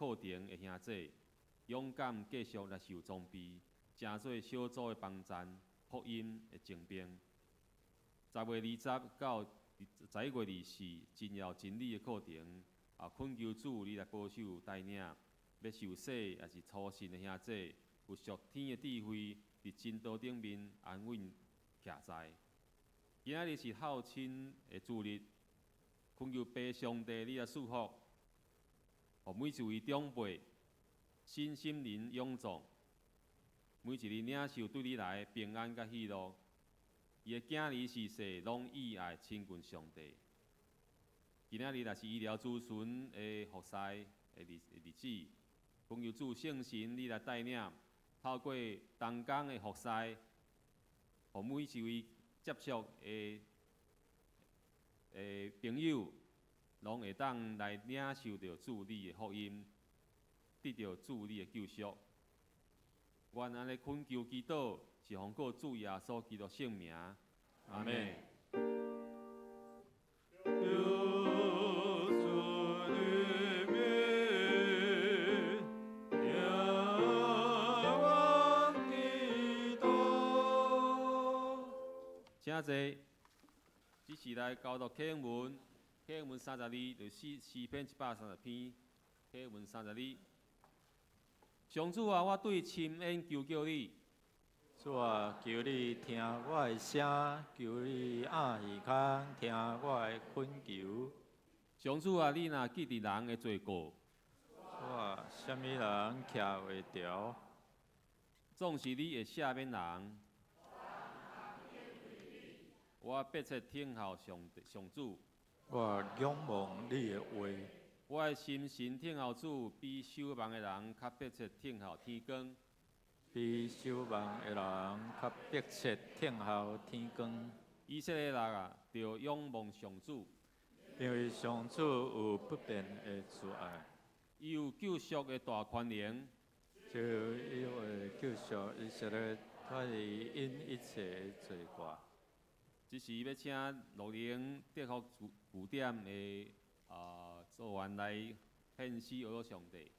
課程的兄姊，勇敢繼續來受裝備，成做小組的幫贊、福音的精兵。10月20到11月24，真要真理的課程，啊，懇求主你來保守帶領，欲受洗抑是初信的兄姊，有屬天的智慧，佇真道頂面安穩徛在。今仔日是孝親的主日，懇求父上帝你來賜福，予每一位長輩身心靈勇壯，每一日領受對你來的平安佮喜樂。伊的囝兒序細攏意愛親近上帝。今仔日若是醫療諮詢的服侍的日子，懇求主聖神你來帶領，透過同工的服侍，予每一位接觸的朋友，攏會當來領受著主你的福音，得著主你的救贖。阮按呢懇求祈禱，是奉靠主耶穌基督聖名，阿們。求主的名，聽我祈禱。請坐，這是來交讀啟文，啟文32，就是詩篇130篇，啟文三十二。上主啊，我對深淵求叫你。主啊，求你聽我的聲，求你掩耳孔聽我的懇求。上主啊，你若記佇人的罪過，主啊，啥物人徛會牢？總是你會赦免人。我迫切等候上帝上主。我仰望你的話。我的心神等候主，比守望的人較迫切等候天光。比守望的人較迫切等候天光。以色列人啊，著仰望上主。因為上主有不變的慈愛。伊有救贖的大權能。就伊會救贖以色列脫離𪜶一切的罪過。這時欲請樂齡德福據點的組員來獻詩阿上帝。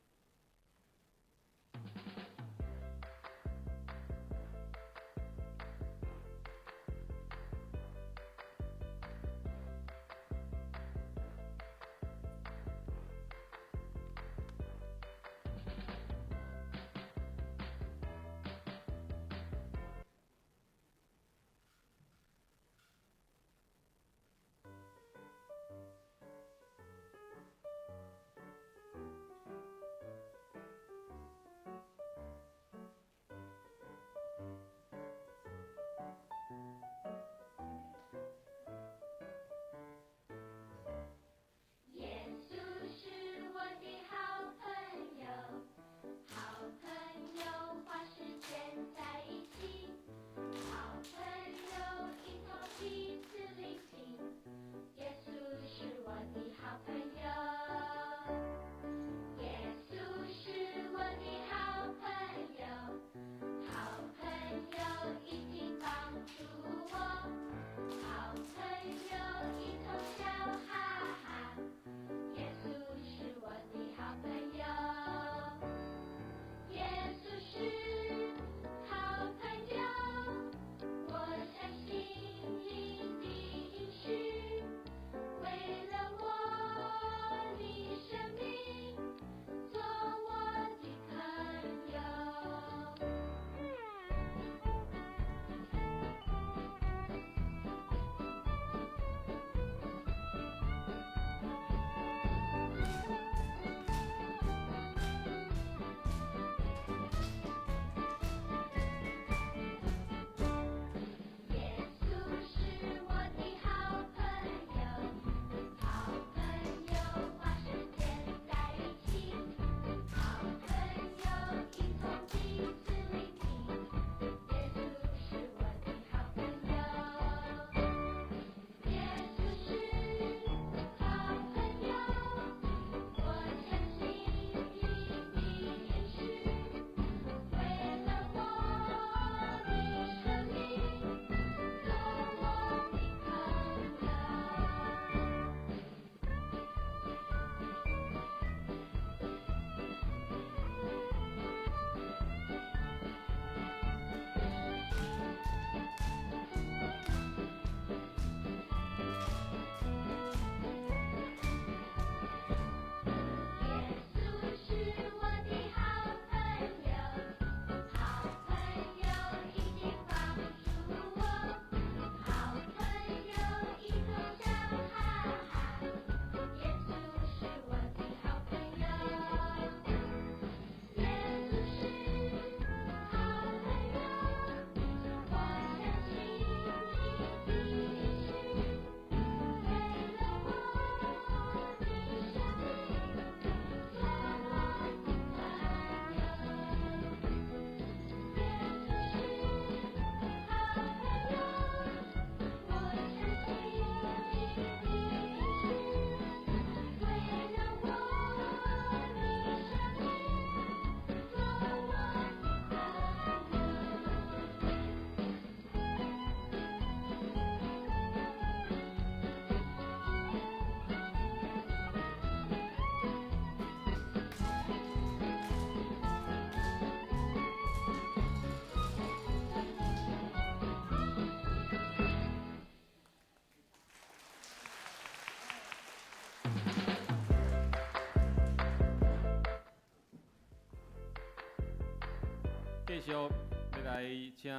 繼續欲來請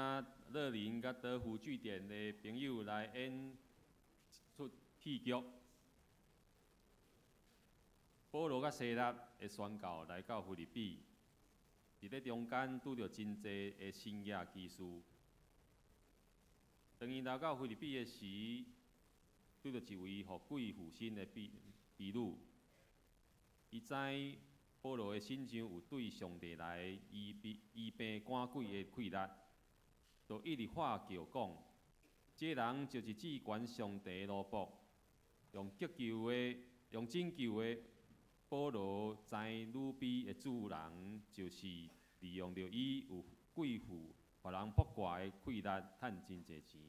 樂林佮德福據點的朋友來演出戲劇。保羅佮西拉的宣告來到腓立比，佇咧中間拄著真濟的神蹟奇事。當𪜶來到腓立比的時，拄著一位予鬼附身的婢女，伊知保羅的身上有對上帝來醫病醫病趕鬼的氣力，就一直喊叫講：這人就是至懸上帝的奴僕，用得救的、用拯救的保羅知女婢的主人，就是利用著伊有鬼附、予人卜卦的氣力，趁真濟錢。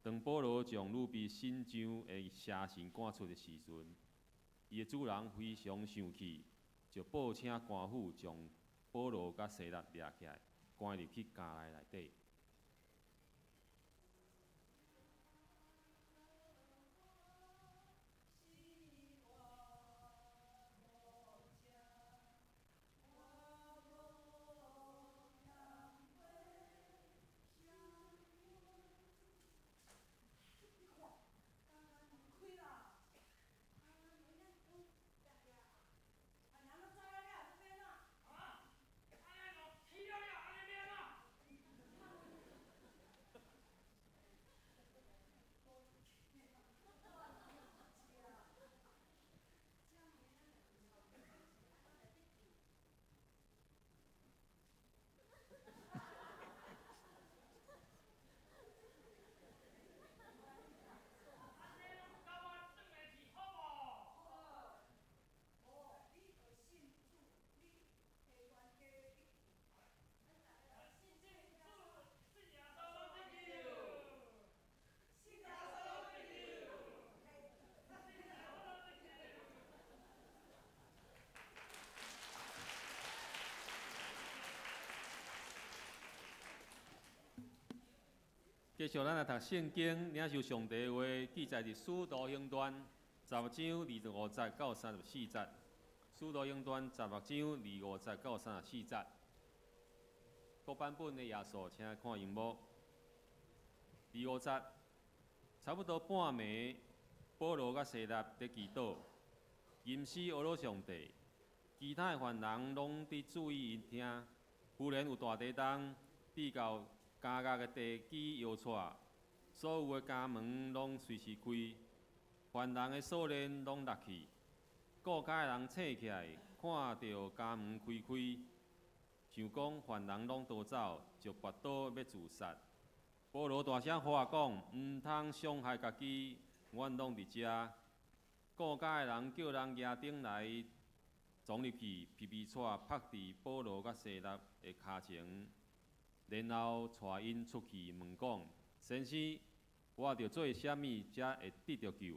當保羅將女婢身上的邪神趕出的時陣，伊的主人非常生氣，就報請官府將保羅佮西拉掠起來，關入去監牢內底。繼續，咱來讀聖經，領受上帝話，記載佇《使徒行傳》10章25節到34節，《使徒行傳》16章25節到34節。各版本的頁數，請看螢幕。25節，差不多半暝，保羅佮西拉佇祈禱，吟詩呵咾上帝，其他的犯人攏佇注意𪜶聽。忽然有大地動，至到監獄的地基搖掣，所有的監門攏隨時開，犯人的鎖鏈攏落去。顧家的人醒起來，看著監門開開，想講犯人攏逃走，就拔刀欲自殺。保羅大聲喊講：毋通傷害家己，阮攏佇遮。顧家的人叫人舉燈來衝入去，皮皮掣拍佇保羅佮西拉的跤前。然後帶𪜶出去問講：先生，我著做啥物才會得著救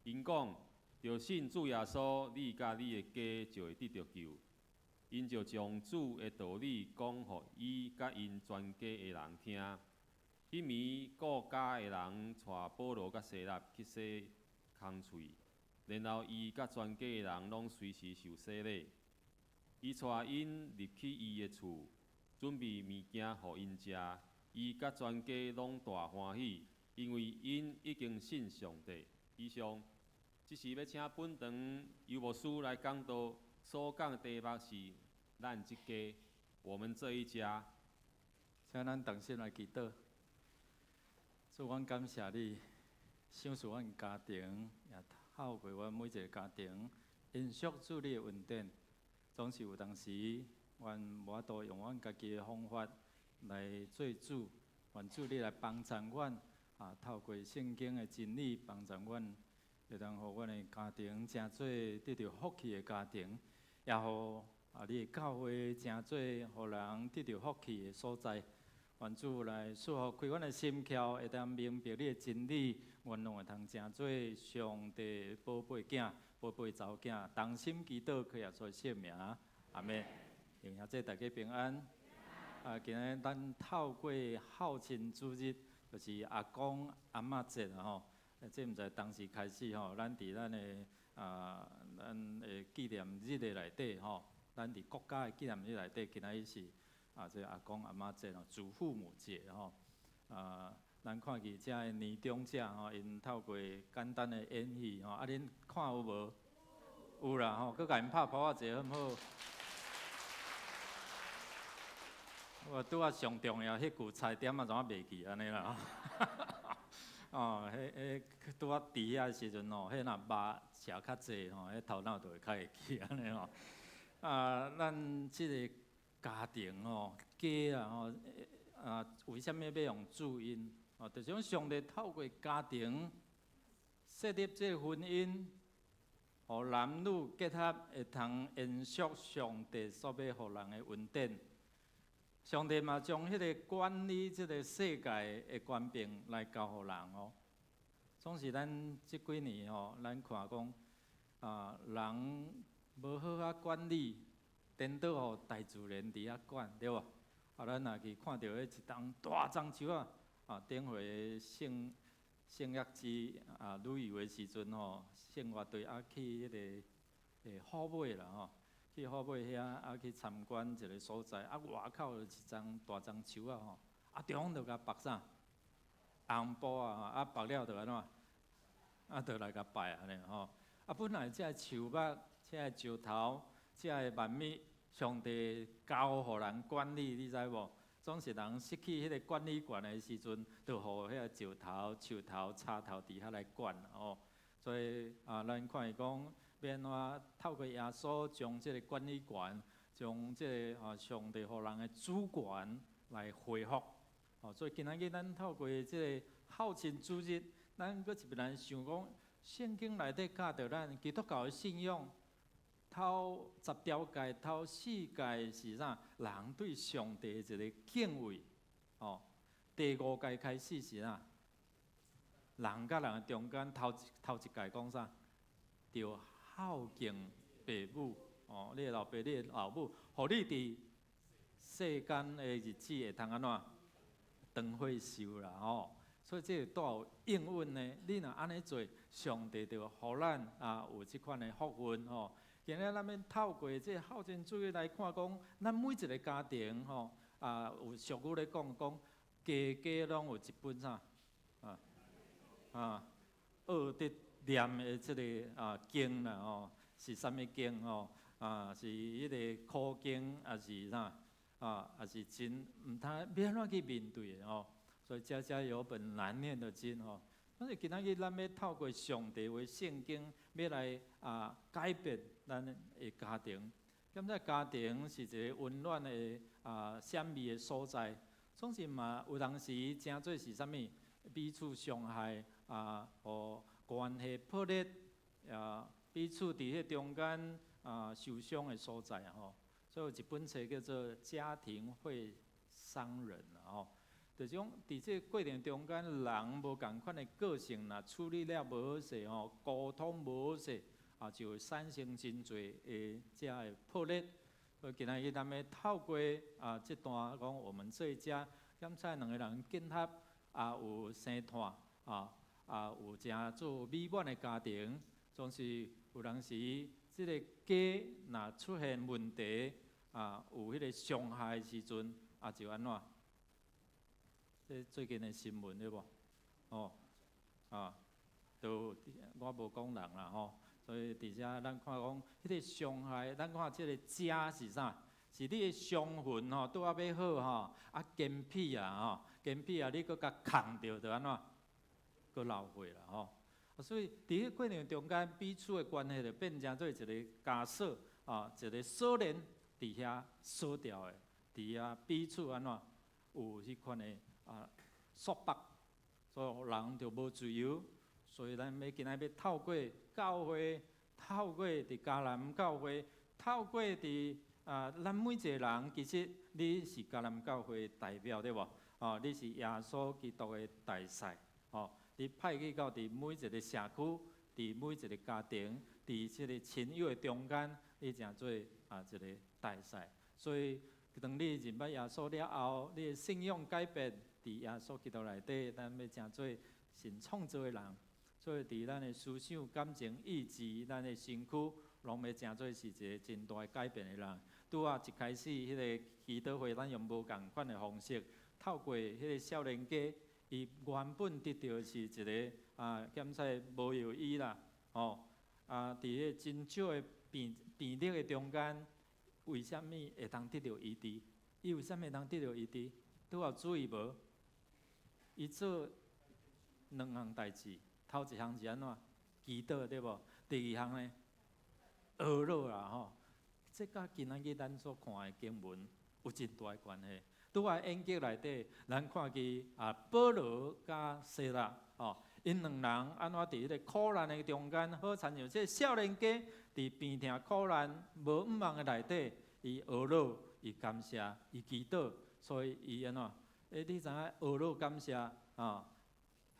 ？𪜶講：著信主耶穌，你佮你的家就會得著救。𪜶就將主的道理講予伊佮𪜶全家的人聽。彼暝顧家的人帶保羅佮西拉去洗空喙，然後伊佮全家的人攏隨時受洗禮。伊帶𪜶入去伊的厝，準備物件予𪜶食，伊佮全家攏大歡喜，因為𪜶已經信上帝。以上，這時欲請本堂尤牧師來講道，所講的題目是咱這家，我們這一家。請咱同心來祈禱。主，阮感謝你，賞賜阮家庭，也透過阮每一个家庭，延續主你的恩典。總是有當時，阮無法度用阮家己的方法來做主，願主你來幫助阮，透過聖經的真理幫助阮，會當予阮的家庭成做得著福氣的家庭，也予你的教會成做予人得著福氣的所在。願主來賜福開阮的心竅，會當明白你的真理，阮攏會通成做上帝的寶貝囝、寶貝查某囝，同心祈禱，靠耶穌聖名，阿們。弟兄姊妹大家平安。今日咱透過孝親主日，就是阿公阿嬤節吼。這毋知當時開始吼，咱佇咱的紀念日的內底吼。咱佇國家的紀念日內底，今仔日是啊，這個阿公阿媽節吼，祖父母節吼。啊，咱看見遮的年長者吼，𪜶透過簡單的演戲吼，啊，恁看有無？有啦吼，閣共𪜶拍噗仔者好毋好？我拄仔上重要彼句菜點仔怎啊袂記按呢啦？哦，彼彼拄仔佇遐時陣吼，彼若肉食較濟吼，彼頭腦就會較會記按呢吼。啊，咱這个家庭吼，家啊吼，啊，為啥物欲用注音？哦，就是講上帝透過家庭設立這个婚姻，予男女結合會通延續上帝所欲予人的恩典。上帝嘛將彼个管理這个世界的權柄來交予人哦。總是咱這幾年吼，咱看講啊，人無好好管理，顛倒予大自然佇遐管，對無？啊，咱若去看著彼一叢大樟樹仔，啊，頂回聖聖樂之啊旅遊的時陣吼，聖樂隊啊去彼个虎尾啦吼。去虎尾遐啊去參觀一个所在，啊外口一叢大樟樹仔吼，啊中央就共縛啥紅布啊，啊縛了就按怎？啊，就來共拜按呢吼。啊，本來這个樹木、這个石頭、這个萬物，上帝交予人管理，你知無？總是人失去彼个管理權的時陣，就予彼个石頭、樹頭、柴頭佇遐來管吼。所以啊，咱看伊講。欲按怎透過耶穌將這个管理權，將這个啊上帝予人的主權來恢復。哦，所以今仔日咱透過這个孝親主日，咱閣一遍來想講，聖經內底教導咱基督教的信仰，頭十條誡、頭四誡是啥？人對上帝的一个敬畏。哦，第五誡開始是啥？人佮人中間頭頭一誡講啥？著孝敬爸母，哦，你的老爸、你的老母，予你佇世間的日子會通按怎長歲壽啦吼。所以這個帶有應允的，你若按呢做，上帝就予咱啊有這款的福分吼。今仔咱欲透過這个孝親主日來看講，咱每一个家庭吼啊有俗語咧講講，家家攏有一本啥啊啊學得念的這个啊經啦吼，是啥物經吼？啊，是彼个苦經，抑是啥？啊，抑是真毋通欲按怎去面對的吼？所以家家有本難念的經吼。但是今仔日咱欲透過上帝話聖經，欲來啊改變咱的家庭。感覺家庭是一个溫暖的啊閃美的所在，總是嘛有當時成做是啥物彼此傷害啊，予關係破裂啊，彼此佇彼中間啊受傷的所在吼。所以有一本冊叫做《家庭會傷人》吼，就是講佇這個過程中間，人無仝款的個性，若處理了無好勢吼，溝通無好勢，啊，就會產生真濟的這个破裂。所以今仔日咱欲透過啊這段講，我們這一家，檢查兩个人結合，啊有生湠啊。啊，有誠做美滿的家庭，總是有當時，這个家若出現問題，啊，有彼个傷害的時陣，啊，就按怎？這最近的新聞對無？哦，啊，都我無講人啦吼，所以佇遮咱看講，彼个傷害，咱看這个家是啥？是你的傷痕吼，拄仔欲好吼，啊，堅疕啊吼，堅疕啊，你閣共崁著，就按怎？閣流血啦吼，所以佇彼過程中間，彼此的關係就變成做一个枷鎖啊，一个鎖鏈佇遐鎖牢的，佇遐彼此按怎有彼款的啊束縛，所以人就無自由。所以咱欲今仔欲透過教會，透過佇迦南教會，透過佇啊咱每一个人，其實你是迦南教會代表對無？哦，你是耶穌基督的大使，吼。你派去到佇每一个社區，佇每一个家庭，佇這个親友的中間，你成做啊一个大使。所以，當你認捌耶穌了後，你的信仰改變，佇耶穌基督內底，咱欲成做新創造的人。所以，佇咱的思想、感情、意志、咱的身軀，攏欲成做是一个真大改變的人。拄仔一開始，彼个祈禱會，咱用無仝款的方式，透過彼个少年家，伊原本得著的是一个啊，檢測無藥醫啦，吼啊，佇彼个真少的病例的中間，為啥物會當得著醫治？伊為啥物會當得著醫治？拄仔有注意無？伊做兩項代誌，頭一項是按怎？祈禱對無？第二項呢？哀禱啦吼。這佮今仔日咱所看的經文有真大的關係。拄仔演劇內底，咱看見啊，保羅佮西拉吼，𪜶兩人按怎佇彼个苦難的中間，好親像這个少年家佇病痛苦難無向望的內底，伊哀禱，伊感謝，伊祈禱，所以伊按怎？欸，你知影哀禱感謝啊？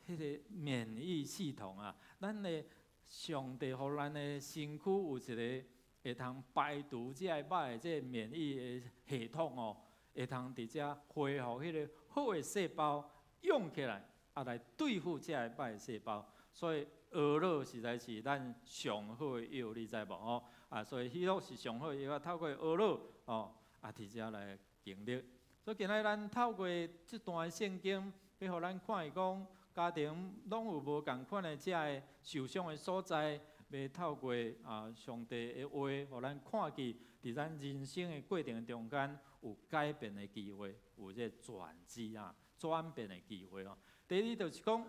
彼个免疫系統啊，咱的上帝予咱的身軀有一个會通排除這个歹的這个免疫的系統哦，會通佇遮恢復彼个好的細胞用起來，啊來對付這个歹的細胞。所以哀禱實在是咱上好的藥，你知無吼？啊，所以喜樂是上好的藥啊，透過哀禱哦，啊佇遮來經歷。所以今仔日咱透過這段聖經，欲予咱看伊講，家庭攏有無仝款的遮个受傷的所在，欲透過啊上帝的話，予咱看見佇咱人生的過程中間有改變的機會，有這個轉機啊，轉變的機會哦。第二就是講，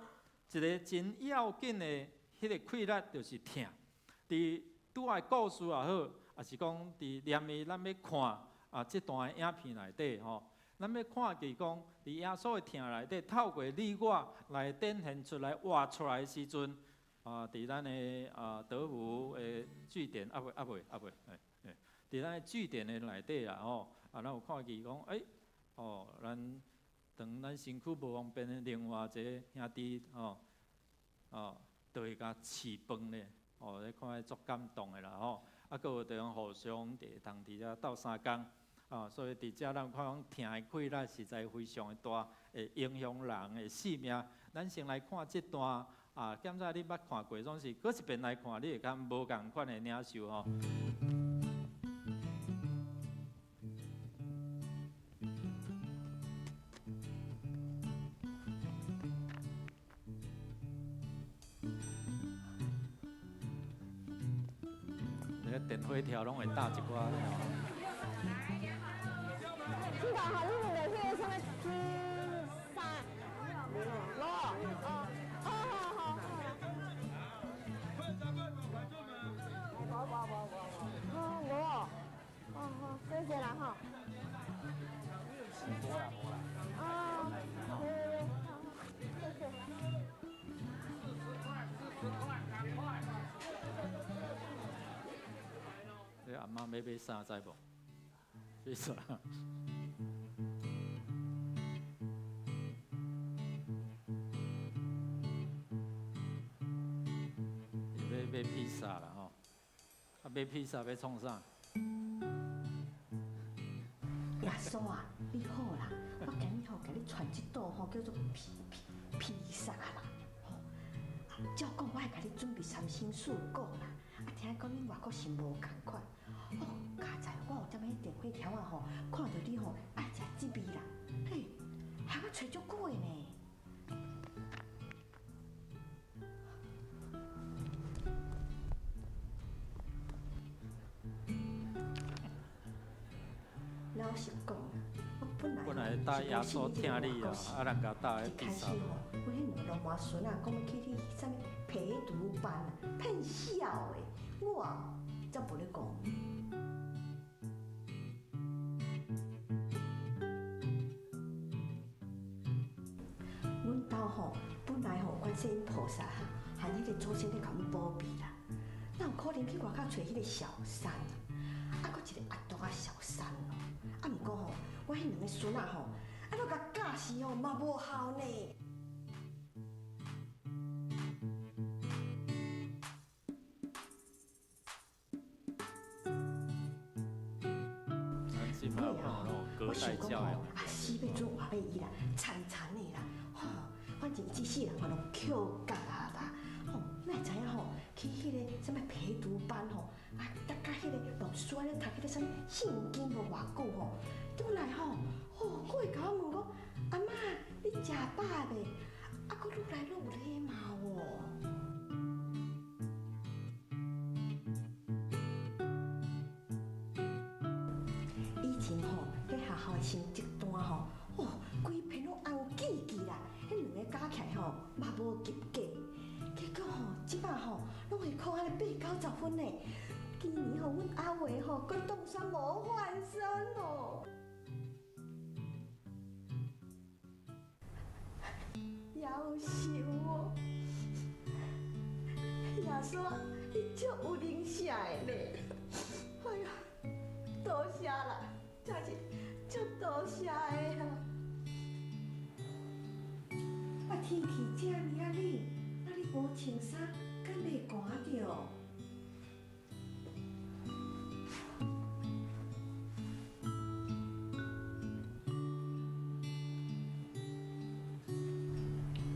一个真要緊的彼个氣力就是疼。佇拄仔故事也好，抑是講佇連日咱欲看啊這段影片內底吼。咱欲看見講，佇耶穌的疼內底，透過你我來展現出來、活出來的時陣，啊，佇咱的啊德福的據點，啊未啊未啊未，欸欸，佇咱的據點的內底啊吼，啊，咱有看見講，欸，哦，咱當咱身軀無方便的另外一个兄弟吼，哦，就會共飼飯咧，哦，你看足感動的啦吼，啊，閣有地方互相會通佇遮鬥相共。啊，所以佇遮咱看講疼的氣力實在非常的大，會影響人的性命。咱先來看這段啊，檢查你捌看過，總是閣一遍來看，你會較無仝款的領受吼。這個電火條攏會搭一寡。你講好，你們的那個什麼披薩，無，哦，好好好，無無無無無，哦無，哦好，謝謝啦哈。哦，對對對，好，謝謝。你阿嬤欲買啥知無？買啥？伊欲買披薩啦吼，啊買披薩欲創啥？耶穌啊，你好啦，我今日吼共你傳這道吼叫做披披披薩啦，吼，照講我會共你準備三星水果啦，啊聽講恁外國是無仝款，哦，佳哉我有踮咧電火條仔吼，看著你吼愛食這味啦，嘿，害我揣足久的呢。老實講，我本來本來搭耶穌疼你啊，啊人共搭彼一開始吼，阮彼兩个鱸鰻孫仔講欲去彼啥物陪讀班啊，騙笑的，我才無咧講。阮兜吼本來吼觀世音菩薩含彼個祖先咧共阮保庇啦，哪有可能去外口揣彼個小三啊？啊，閣一個阿獨仔小三哦！啊，毋過吼，我彼兩个孫仔吼，啊，攏共教死吼嘛無效呢。尾啊吼，我想講吼，啊死欲准活欲伊啦，田田的啦，吼，反正伊這世人嘛攏抾甲啊啦，吼，你會知影吼？去彼个啥物陪讀班吼，啊，逐佮彼个牧師按呢讀彼个啥物聖經無偌久吼，轉來吼，哦，閣會共我問講，阿嬤，你食飽未？啊，閣愈來愈有禮貌哦。以前吼，彼學校成績單吼，哦，規片攏紅記記啦，彼兩个加起來吼嘛無及格。結果吼，這擺吼攏會考按呢八九十分呢。今年吼，阮阿偉吼閣當選模範生哦。夭壽哦，耶穌，你足有靈性的呢。哎呀，多謝啦，真是足多謝的啊！啊，天氣這爾仔冷，啊你無穿衫，敢袂寒著？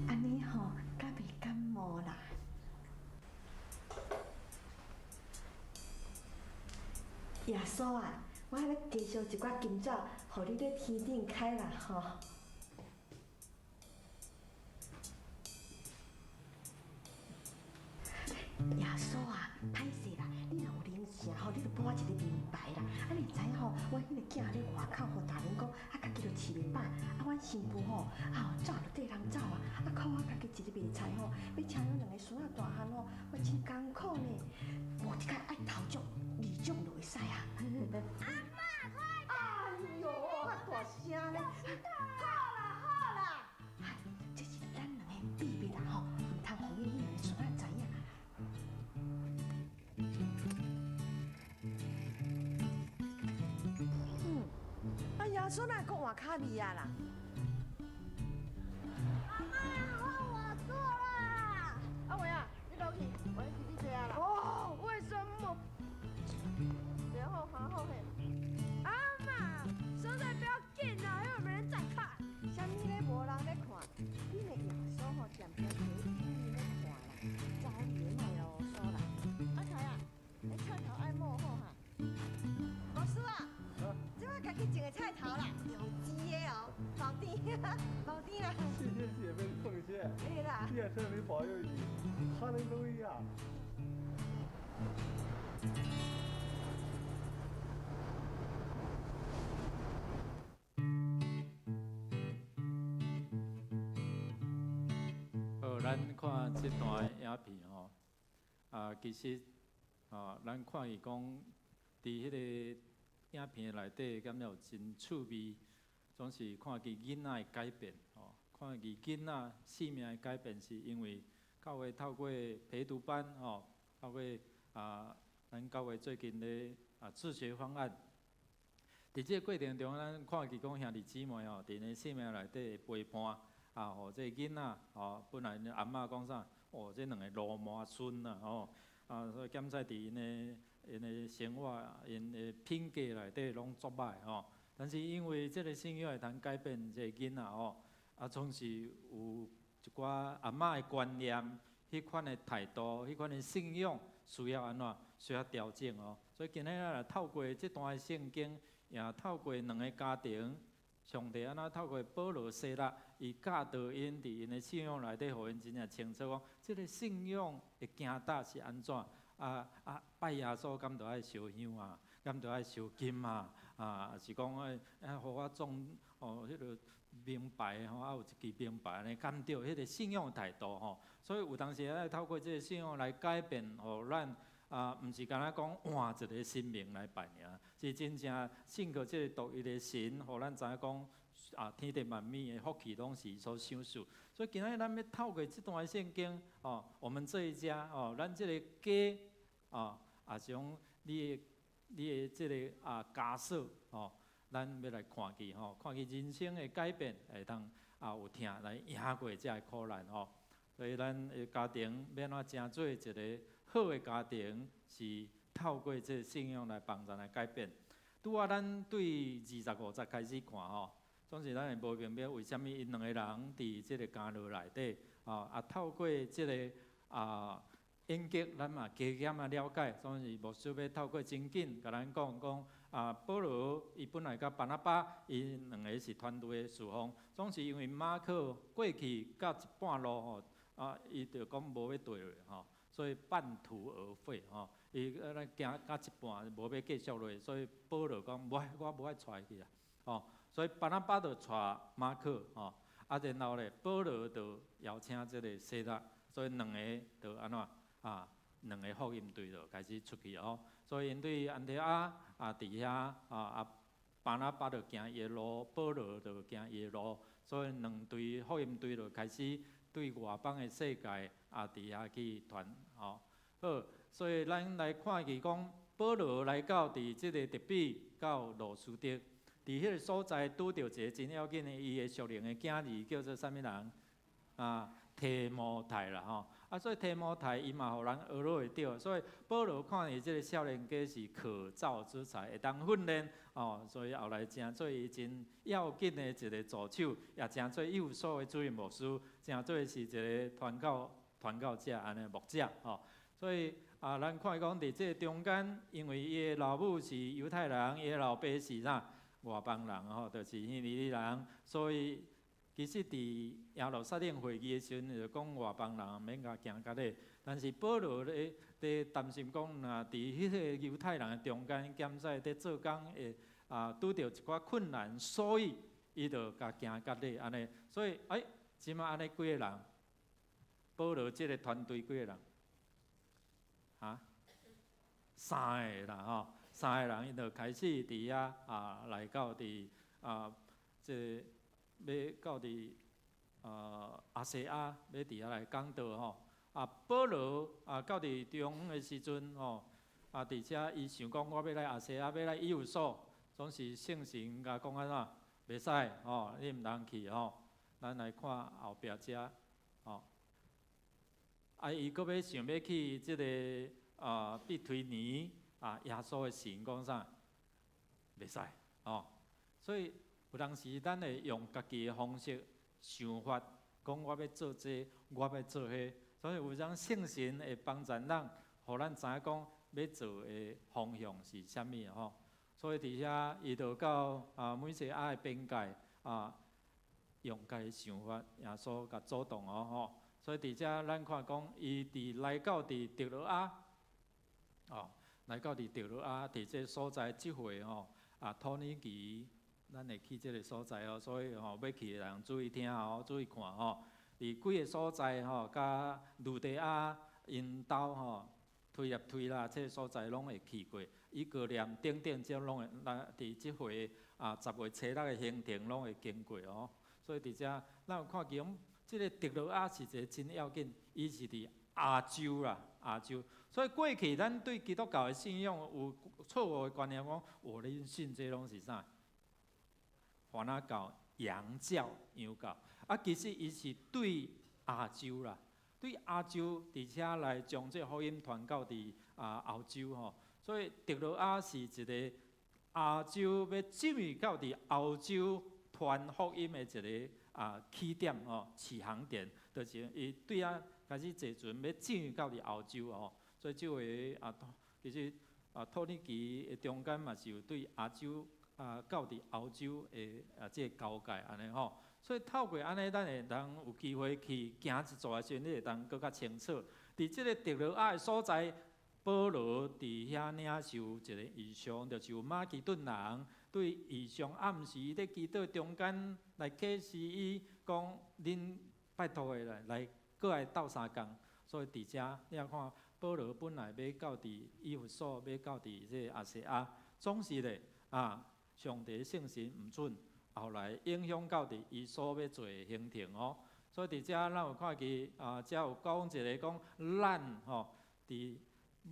按呢吼，才袂感冒啦。耶穌啊，我欲加燒一寡金紙，予你咧天頂開啦吼。耶穌啊，歹勢啦，你若有靈性吼，你就補我一个明牌啦。啊，你會知影吼，阮彼个囝咧外口予大人講，啊，家己就飼袂飽，啊，阮新婦吼，啊，走就綴人走啊，啊，靠我家己一个賣菜吼，欲請養兩个孫仔大漢吼，我真艱苦呢。無這个愛頭獎、二獎就會使啊。阿嬤，快！哎喲，較大聲咧！好啦好啦，哎，這是咱兩个秘密啦吼，毋通予彼兩个孫仔知影。嗯，啊耶穌哪會閣換跤味啊啦？阿嬤，換我坐啦！阿偉啊，你落去，我去你坐啊啦。哦，為什麼？然後好好嘿。阿嬤，實在不要緊啦，又沒人在看。啥物咧？無人咧看，恁的耶穌吼，常常提醒你咧看啦，走你的莫囉嗦啦。阿凱啊，你菜頭愛磨好哈。牧師啊，這擺家己種的菜頭啦，有機的哦，無甜，無甜啦。謝謝姐妹的奉獻。對啦。願聖靈保佑你，哈利路亞。好，咱看這段影片吼，啊，其實啊，咱看伊講，佇彼個影片內底，感覺有真趣味，總是看見囡仔的改變，吼，看見囡仔生命的改變，是因為教會透過陪讀班，吼，透過啊，咱教會最近咧啊自學方案，佇這個過程中，咱看見講兄弟姊妹吼，佇𪜶生命內底的陪伴，啊，予這個囡仔吼，本來𪜶阿嬤講啥，哦，這兩个鱸鰻孫啊，吼，啊，所以檢採佇𪜶的生活、𪜶的品格內底攏足歹吼。但是因為這个信仰會通改變這個囡仔吼，啊，總是有一寡阿嬤的觀念、彼款的態度、彼款的信仰需要按怎？需要調整哦。所以今日咱來透過這段的聖經，也透過兩个家庭，上帝按怎透過保羅、西拉，伊教導𪜶佇𪜶的信仰內底，予𪜶真正清楚講，這个信仰的行踏是按怎？啊啊，拜耶穌敢著愛燒香啊？敢著愛燒金啊？啊，是講愛啊，予我創哦，彼个名牌吼，啊有一支名牌按呢，敢著？彼个信仰態度吼。所以有當時愛透過這个信仰來改變，予咱啊，毋是干焦講換一个神明來拜爾，是真正信靠這个獨一的神，予咱知影講啊，天地萬物的福氣攏是伊所賞賜。所以今仔日咱欲透過這段聖經哦，我們這一家哦，咱這个家哦，也是講你的這个啊家屬哦，咱欲來看見吼，看見人生的改變會當啊有疼來贏過這个苦難吼。所以咱的家庭欲按怎成做一个好的家庭，是透過這个信仰來幫助來改變。拄仔咱對25節開始看吼，總是咱會無明白為啥物𪜶兩个人佇這个監獄內底，啊，透過這个啊演革咱嘛加減仔了解，所以牧師欲透過真緊共咱講講啊，保羅伊本來佮巴拿巴𪜶兩个是團隊的事奉，總是因為馬可過去到一半路吼，啊，伊就講無欲綴落吼，所以半途而廢吼，伊咱行到一半無欲繼續落，所以保羅講無愛，我無愛帶伊去啊，吼，所以巴拿巴就帶馬可吼，啊，然後咧保羅就邀請這个西拉，所以兩个就按怎？啊，兩个福音隊就開始出去哦。所以𪜶對安提阿啊，佇遐啊啊，巴拿巴就行伊的路，保羅就行伊的路，所以兩隊福音隊就開始對外邦的世界啊，佇遐去傳吼。好，所以咱來看見講，保羅來到佇這个特比到路司得，佇彼个所在拄著一个真要緊的伊的屬靈的囝兒，叫做啥物人？啊，提摩太啦吼。啊，所以提摩太伊嘛予人學落會著，所以保羅看伊這个少年家是可造之材，會當訓練哦，所以後來成做伊真要緊的一个助手，也成做以弗所的主任牧師，成做是一个傳教者按呢牧者吼。所以啊，咱看講佇這个中間，因為伊的老母是猶太人，伊的老爸是啥外邦人吼，就是希利尼人，所以其實佇耶路撒冷會議的時陣，就講外邦人免共行割禮，但是保羅咧佇擔心講，若佇彼個猶太人的中間，兼使佇做工會啊拄著一寡困難，所以伊就共行割禮按呢。所以欸，這馬按呢幾个人？保羅這个團隊幾个人？哈？三个啦吼，三个人𪜶就開始佇遐啊來到佇啊這个欲到佇亞細亞，欲佇遐來講道吼。啊，保羅啊，到佇中遠的時陣吼，啊，佇遮伊想講我欲來亞細亞，欲來以弗所，總是聖神共講按怎，袂使吼，你毋通去吼。咱來看後壁遮吼。啊，伊閣欲想欲去這个啊庇推尼啊，耶穌的神講啥？袂使吼。所以有當時咱會用家己的方式想法，講我欲做這个，我欲做彼，所以有陣聖神會幫助咱，予咱知影講欲做的方向是啥物吼。所以佇遐，伊就到啊米西亞的邊界啊，用家己想法，耶穌共阻擋哦吼。所以佇遮咱看講，伊佇來到佇特洛亞，哦，來到佇特洛亞，佇這所在這回吼，啊土耳其，咱會去這个所在哦，所以吼欲去的人注意聽哦，注意看吼。佇幾个所在吼，佮呂底亞𪜶兜吼，推入推啦，這个所在攏會去過。以哥念等等，這攏會，咱佇這回啊10月初六的行程攏會經過哦。所以佇遮，咱有看見講，這个特洛亞是一个真要緊，伊是佇亞洲啦，亞洲。所以過去咱對基督教的信仰有錯誤的觀念，講，哦，恁信這攏是啥？番仔教、洋教、洋教。啊，其實伊是對亞洲啦，對亞洲，佇遮來將這福音傳到佇啊歐洲吼。所以特洛亞是一个亞洲欲進入到佇歐洲傳福音的一个啊起點吼，起航點，就是伊對遐開始坐船欲進入到佇歐洲吼。所以這回啊，其實啊土耳其的中間嘛是有對亞洲啊到佇歐洲的啊這个交界按呢吼。所以透過按呢，咱會當有機會去行一逝的時陣，你會當閣較清楚。佇這个特洛亞的所在，保羅佇遐領受一个異象，就是有馬其頓人對異象暗時佇祈禱中間來啟示伊，講恁拜託的來來閣來鬥相共。所以佇遮你若看保羅本來欲到佇以弗所，欲到佇這个亞細亞，總是咧啊，上帝聖神毋准。後來影響到佇伊所欲做的行程哦，所以佇遮咱有看見啊，遮有講一个講咱吼，佇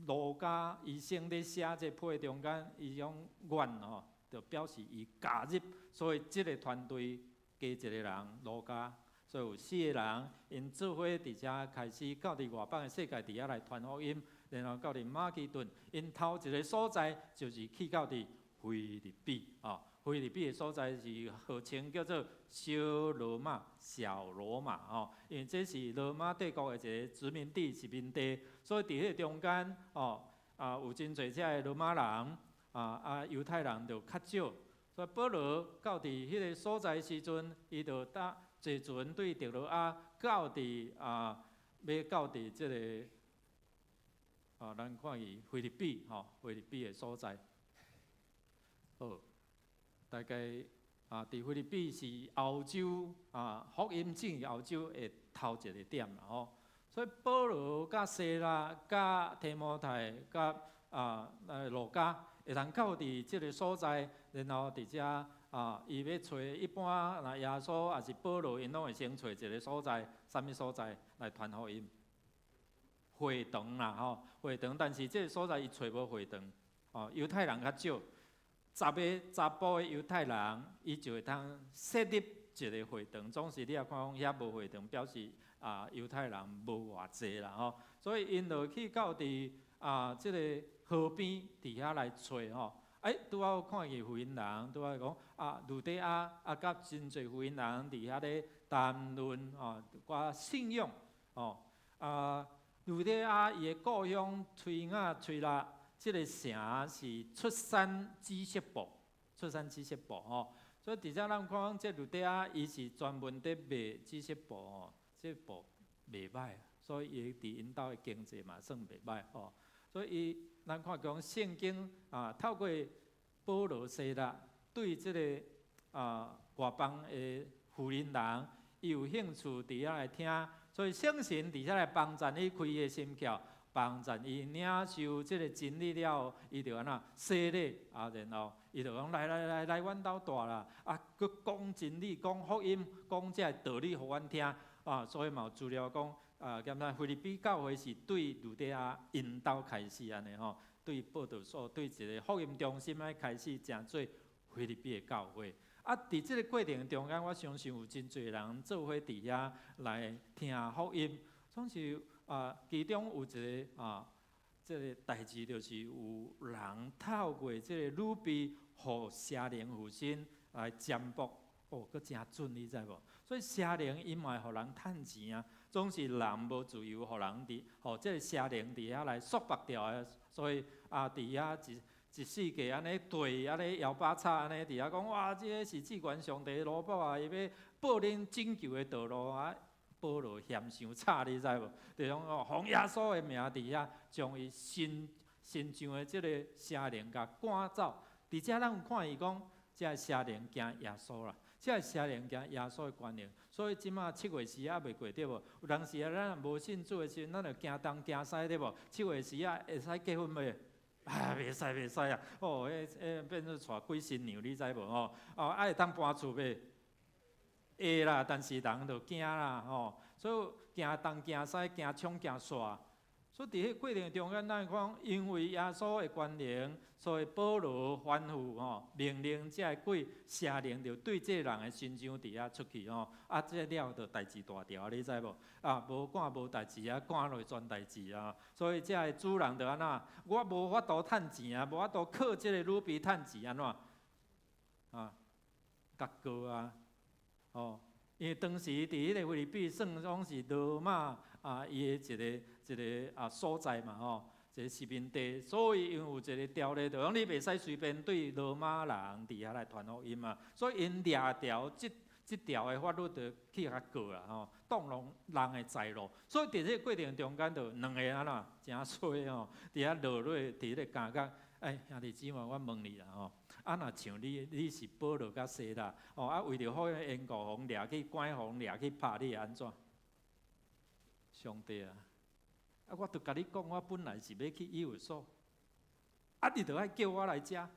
路加醫生咧寫這批中間，伊講阮吼，就表示伊加入，所以這个團隊加一个人路加，所以有四个人，𪜶做伙佇遮開始到佇外邦的世界佇遐來傳福音，然後到佇馬其頓，𪜶頭一个所在就是去到佇腓立比哦。腓立比的所在是號稱叫做小羅馬、小羅馬吼，因為這是羅馬帝國的一個殖民地、殖民地，所以佇彼個中間哦，有真濟這个羅馬人猶太人就較少，所以保羅到佇彼個所在時陣，伊就搭坐船對特羅亞到佇欲到佇這个咱看伊腓立比吼，腓立比的所在，好。大概佇腓立比是歐洲福音進入歐洲的頭一个點啦吼，所以保羅佮西拉、佮提摩太、佮路加會通到佇這个所在，然後佇遮伊欲揣一般若耶穌抑是保羅，𪜶攏會先揣一个所在，啥物所在來傳福音？會堂啦吼，會堂，但是這个所在伊揣無會堂，哦，猶太人較少。十个查埔的猶太人，伊就會通設立一个會堂。總是你也看講遐無會堂，表示猶太人無偌濟啦吼。所以𪜶就去到佇這个河邊佇遐來揣吼。欸，拄好看見婦人，拄好講呂底亞佮真濟婦人佇遐咧談論一寡信仰吼。呂底亞伊的故鄉推雅推喇。這个城是出產紫色布，出產紫色布吼，所以佇遮咱看講，這呂底亞伊是專門佇賣紫色布吼，這布袂䆀，所以伊佇𪜶兜的經濟嘛算袂䆀吼。所以伊咱看講聖經透過保羅西拉對這个外邦的婦人人，伊有興趣佇遐來聽，所以聖神佇遮來幫贊伊開伊的心竅。幫贊伊領受這个真理了後，伊就按怎洗禮然後伊就講來來來來，阮兜蹛啦，閣講真理、講福音、講這个道理予阮聽所以嘛有資料講敢若腓立比教會是對呂底亞𪜶兜開始按呢吼，對報道所對一个福音中心來開始成做腓立比的教會。佇這个過程中間，我相信有真濟人做伙佇遐來聽福音，總是。其中有一个這个代誌就是有人透過這个女婢，予邪靈附身來占卜，哦，閣誠準，你知無？所以邪靈伊嘛會予人趁錢啊，總是人無自由，予人佇，予這个邪靈佇遐來束縛著的，所以佇遐一一世界按呢對，按呢搖把叉按呢佇遐講，哇，這个是至懸上帝的奴僕啊，伊欲報恁拯救的道路啊。保羅嫌傷吵，你知無？就講哦，奉耶穌的名佇遐，將伊身身上的這个邪靈共趕走。佇遮咱有看伊講，這个邪靈驚耶穌啦，這个邪靈驚耶穌的權能。所以這馬七月時猶未過對無？有當時啊，咱若無信主的時陣，咱就驚東驚西對無？七月時仔會使結婚袂？袂使袂使啊！哦，彼彼變做娶鬼新娘，你知無吼？哦，會當搬厝袂？會啦，但是人就驚啦吼，所以驚東驚西，驚衝驚煞。所以佇彼過程中間，咱講因為耶穌的權能，所以保羅吩咐吼，命令這个鬼邪靈就對這个人的身上佇遐出去吼，這了就代誌大條，你知無？無趕無代誌啊，趕落全代誌啊。所以這个主人就按怎？我無法度趁錢啊，無法度靠這个女婢趁錢按怎？共告啊！哦，因為當時佇彼个腓立比算講是羅馬伊的一个一个所在嘛吼，一个殖民地，所以𪜶有一个條例，就講你袂使隨便對羅馬人佇遐來傳福音嘛，所以𪜶掠條這這條的法律就去共告啦吼，擋人人的財路，所以佇這个過程中間，就兩个按怎誠衰吼，佇遐落落佇彼个監獄。欸，兄弟姊妹，我問你啦吼，若像你，你是保羅佮西拉，哦，為著福音的緣故，予人掠去關，予人掠去拍，你會按怎？上帝啊！我著共你講，我本來是欲去以弗所，你著愛叫我來遮，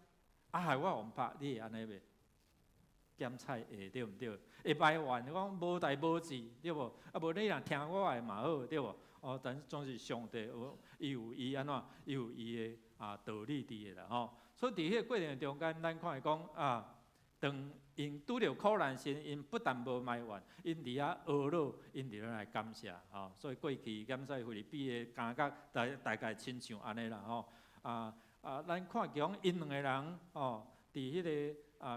害我予拍，你會按呢袂？檢菜會對毋對？會埋怨講無代無誌對無？無你若聽我的嘛好對無？哦，但是總是上帝有伊有伊按怎，伊有伊的道理佇的啦吼。所以佇彼个過程中間，咱看會講當𪜶拄著苦難時，𪜶不但無埋怨，𪜶佇遐懊惱，𪜶佇遐來感謝吼。所以過去檢視腓立比的監獄，大大概親像按呢啦吼。啊，咱看見𪜶兩個人哦，佇彼个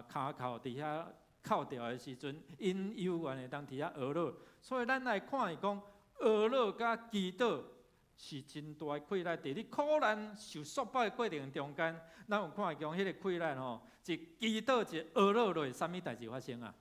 跤銬佇遐扣掉的時陣，𪜶猶原會當佇遐哀禱。所以咱來看伊講，哀禱佮祈禱是真大的氣力。佇你苦難受束縛的過程中間，咱有看見彼个氣力吼，一祈禱一哀禱落，啥物代誌發生啊？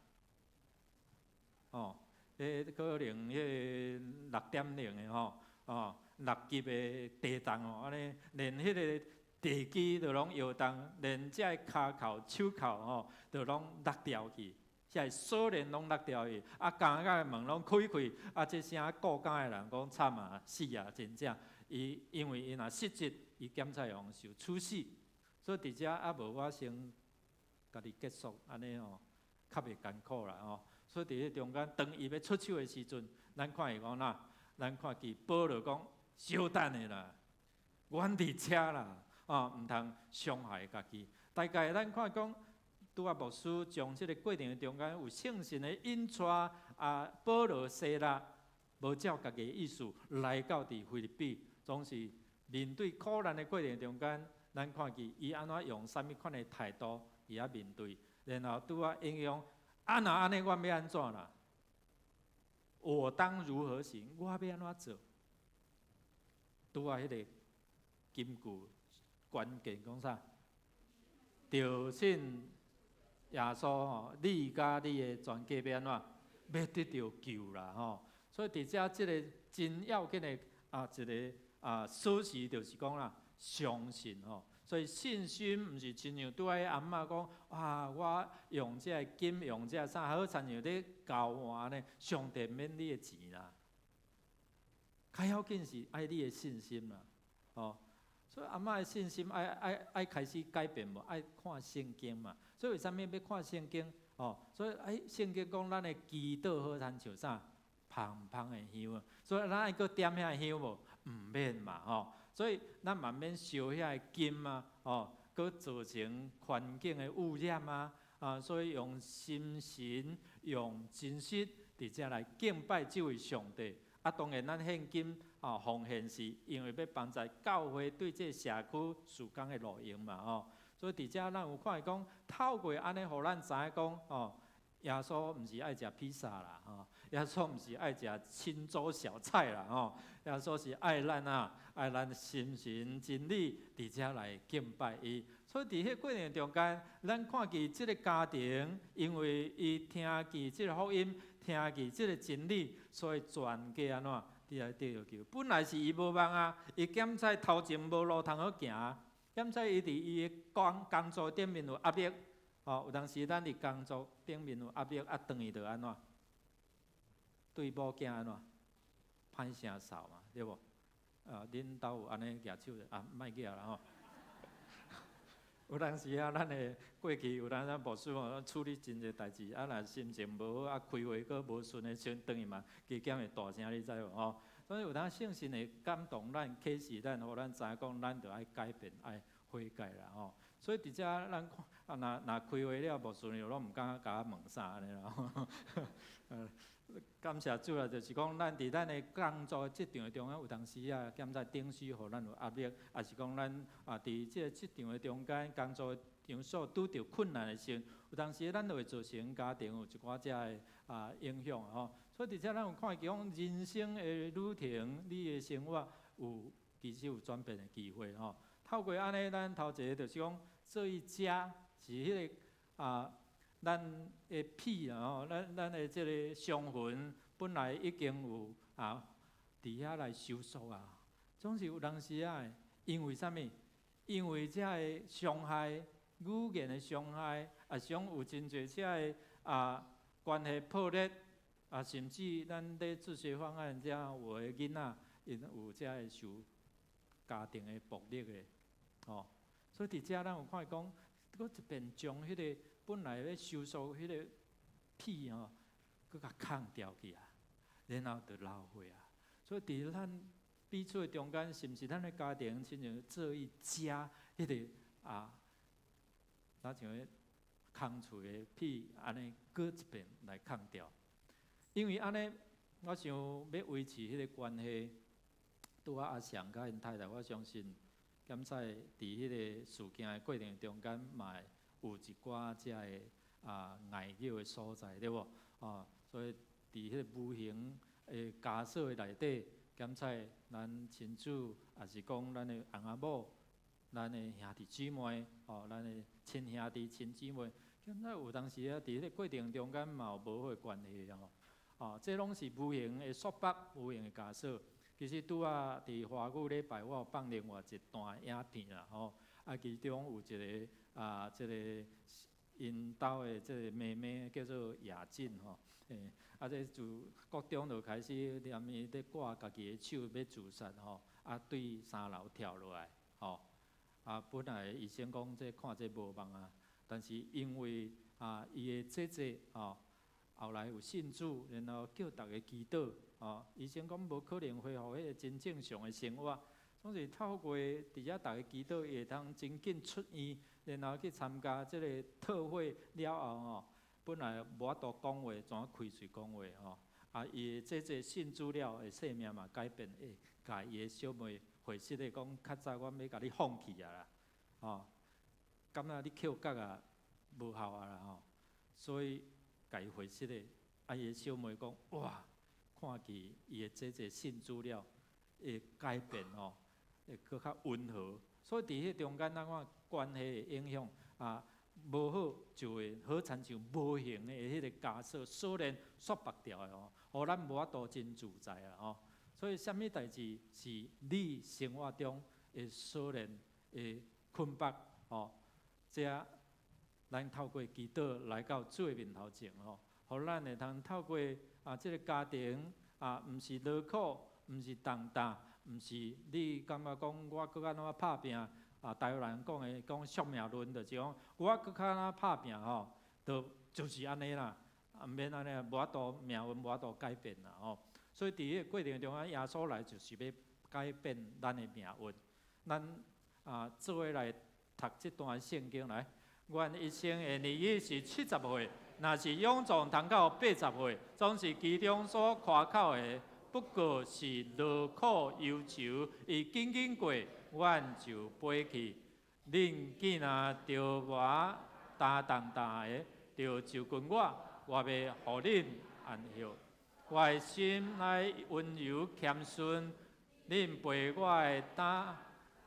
哦，彼可能彼个6.0的吼，哦，6級的地動哦，按呢連彼个地基都攏搖動，連這个跤銬、手銬吼，都攏落掉去，遐鎖鏈攏落掉去，啊，監獄的門攏開開，啊，這聲顧監的人講慘啊，死啊，真正，伊因為伊若失職，伊檢察用受處死，所以佇遮啊無我先家己結束，按呢吼，較袂艱苦啦吼。所以佇彼中間，當伊欲出手的時陣，咱看伊講哪，咱看見保羅講，稍等下啦，阮佇遮啦。啊，毋通傷害家己。大概咱看講，拄仔牧師將這个過程中間有聖神的引帶，啊，保羅西拉無照家己的意思來到佇腓立比，總是面對苦難的過程中間，咱看見伊按怎用啥物款的態度伊仔面對，然後拄仔應用，啊若按呢，阮欲按怎啦？我當如何行？我欲按怎做？拄仔彼个金句。關鍵講啥？著信耶穌吼，你佮你的全家欲按怎？欲得著救啦吼！所以佇遮這个真要緊的啊，一个啊鎖匙就是講啦，相信吼。所以信心毋是親像拄仔阿嬤講，啊，我用這个金，用這个啥，好親像咧交換呢？上帝免你的錢啦，較要緊是愛你的信心啦，吼。所以阿嬤的信心愛愛愛開始改變無？愛看聖經嘛。所以為啥物欲看聖經？哦，所以哎，聖經講咱的祈禱好親像啥？芳芳的香啊。所以咱愛閣點遐香無？毋免嘛，吼。所以咱嘛免燒遐个金啊，吼，閣造成環境的污染啊。啊，所以用心神、用真實，佇遮來敬拜這位上帝。啊，當然咱獻金啊奉獻是因為欲幫助教會對這個社區事工的路用嘛吼。所以佇遮咱有看見講，透過按呢，予咱知影講吼，耶穌毋是愛食披薩啦吼，耶穌毋是愛食清粥小菜啦吼，耶穌是愛咱啊，愛咱心神真理佇遮來敬拜伊。所以佇彼過程中間，咱看見這个家庭，因為伊聽見這个福音，聽見這个真理，所以全家按怎佇來得著救。本來是伊無望啊，伊檢查頭前無路通好行，檢查伊佇伊的工工作頂面有壓力，吼，有當時咱佇工作頂面有壓力，啊，轉去就按怎？對某囝按怎？歹聲嗽嘛，對無？啊，恁兜有按呢舉手的啊，莫舉啦吼。有當時啊，咱的過去有當時牧師吼處理真濟代誌，啊，若心情無好，啊，開會閣無順的時陣，轉去嘛，加減會大聲，你知無吼？所以有當聖神會感動咱、啟示咱，予咱知影講，咱著愛改變、愛悔改啦吼。所以佇遮咱看，啊，若若開會了無順利，攏毋敢共我問啥按呢啦。感謝主啦，就是講咱佇咱的工作職場的中間，有當時啊，檢查頂司予咱有壓力，抑是講咱啊，佇這个職場的中間工作場所拄著困難的時陣，有當時咱就會造成家庭有一寡遮的啊影響吼。所以佇遮咱有看見講人生的旅程，你的生活有其實有轉變的機會吼。透過按呢，咱頭一个就是講做一家是彼个啊，咱的皮啊吼，咱咱的這个傷痕本來已經有啊，佇遐來修復啊。總是有當時啊，因為啥物？因為遮个傷害，語言的傷害，啊，是講有真濟遮个啊關係破裂，啊，甚至咱咧自學方案遮有的囡仔，𪜶有遮个受家庭的暴力的，吼。所以佇遮咱有看講，閣一遍將彼个本來欲修復彼个皮吼，閣共空掉去啊，然後就流血啊。所以佇咱彼此的中間，是毋是咱的家庭親像做一家彼个啊，若像彼空厝的皮按呢，閣一遍來空掉。因為按呢，我想欲維持彼个關係，拄仔阿祥佮𪜶太太，我相信檢採佇彼个事件的過程中間，嘛會有一寡遮个礙擾的所在，對無？所以佇彼个無形的枷鎖的內底，檢採咱親子，抑是講咱的翁仔某，咱的兄弟姊妹，咱的親兄弟親姊妹，檢採有當時啊，佇彼个過程中間嘛有無好的關係吼。這攏是無形的束縛，無形的枷鎖。其實拄仔佇華語禮拜，我有放另外一段影片啦，吼。其中有一个這个𪜶兜的這个妹妹叫做雅靜吼，這自國中就開始連伊咧掛家己的手欲自殺吼，對三樓跳落來，吼。本來醫生講這看這無望啊，但是因為伊的姐姐吼，後來有信主，然後叫逐家祈禱，醫生講無可能恢復彼个真正常的生活，總是透過佇遮逐家祈禱，伊會通真緊出院，然後去參加這个特會了後吼，本來無法度講話，怎開喙講話吼？伊的姐姐信主了，的生命嘛改變，會共伊的小妹回信的講，較早阮欲共你放棄啊啦，吼，感覺你抾角啊無效啊啦吼，所以共伊回信的，伊的小妹講，哇，看見伊的姐姐信主了，會改變吼，會閣較溫和，所以佇彼中間咱看關係的影響，無好就會好親像無形的彼个枷鎖鎖鏈束縛牢的吼，予咱無法度真自在啊吼。所以，啥物代誌是你生活中的鎖鏈的捆綁吼？這咱透過祈禱來到主的面頭前吼，予咱會通透過這个家庭，毋是勞苦，毋是重擔，毋是你感覺講我閣按怎拍拚啊？台灣人講的講宿命論，就是講我閣較按怎拍拚吼，就是按呢啦，毋免按呢，無法度命運無法度改變啦吼。所以佇彼个過程中啊，耶穌來就是欲改變咱的命運。咱做伙來讀這段聖經來。阮一生的年日是70歲，若是勇壯通到80歲，總是其中所誇口的，不過是勞苦憂愁。伊緊緊過，阮就飛去。恁見若著我擔重擔的，就就近我，我欲予恁安歇。我的心乃溫柔謙遜，恁背我的擔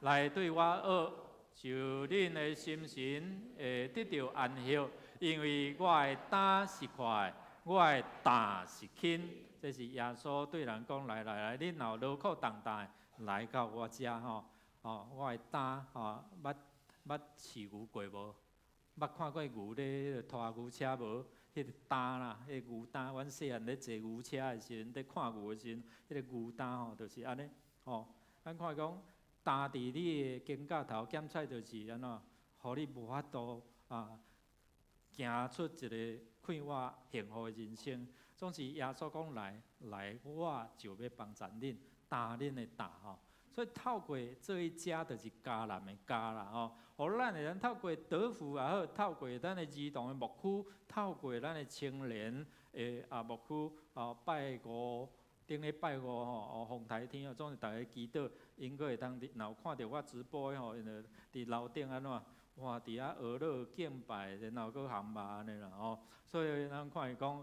來對我學，就恁的心神會得著安歇，因為我的擔是快，我的擔是輕。這是耶穌對人講：來來來，恁若有勞苦重擔的，來到我遮吼。我的擔吼，捌捌飼牛過無？捌看過牛咧拖牛車無？彼个擔啦，彼个牛擔，阮細漢咧坐牛車的時陣，咧看牛的時陣，彼个牛擔吼，就是按呢吼。咱看講擔佇你的肩胛頭，檢採就是按怎，予你無法度行出一个快活幸福的人生。總是耶穌講來來，我就欲幫助恁擔恁的擔吼。所以透過這一家就是迦南的家啦吼，予咱會當透過德福也好，透過咱的兒童的牧區，透過咱的青年的牧區，拜五頂禮拜五吼，風台天哦，總是逐家祈禱，𪜶閣會當佇若有看著我直播的吼，𪜶就佇樓頂按怎，哇，佇遐學樂敬拜，然後閣烘肉按呢啦吼，所以咱看伊講，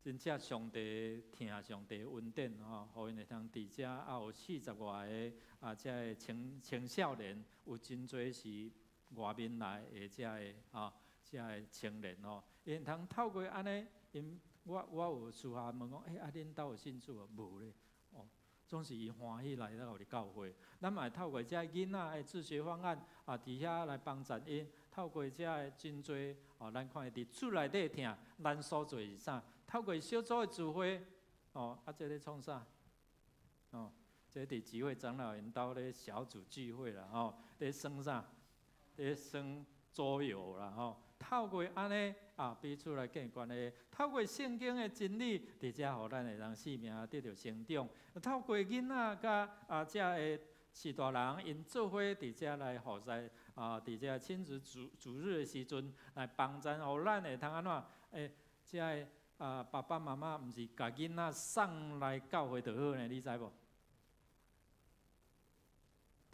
真正上帝疼上帝恩典吼，予𪜶會通佇遮有40外个遮个青青少年，有真濟是外面來的遮个遮个青年吼，𪜶通透過按呢，𪜶我有私下問講，恁兜有信主無？無咧，哦，總是伊歡喜來到佇教會。咱嘛會透過遮囡仔的自學方案佇遐來幫助𪜶，透過遮个真濟哦，咱看伊佇厝內底疼，咱所做是啥？透過小組的聚會，哦，這咧創啥？哦，這佇集會長老𪜶兜咧小組聚會啦，吼，咧耍啥？咧耍桌遊啦，吼。透過按呢彼此來建立關係，透過聖經的真理，佇遮予咱會當生命得著成長。透過囡仔佮遮个序大人，𪜶做伙佇遮來服侍佇遮親子主主日的時陣來幫贊，予咱會通按怎？遮个爸爸媽媽毋是共囡仔送來教會就好呢，你知無？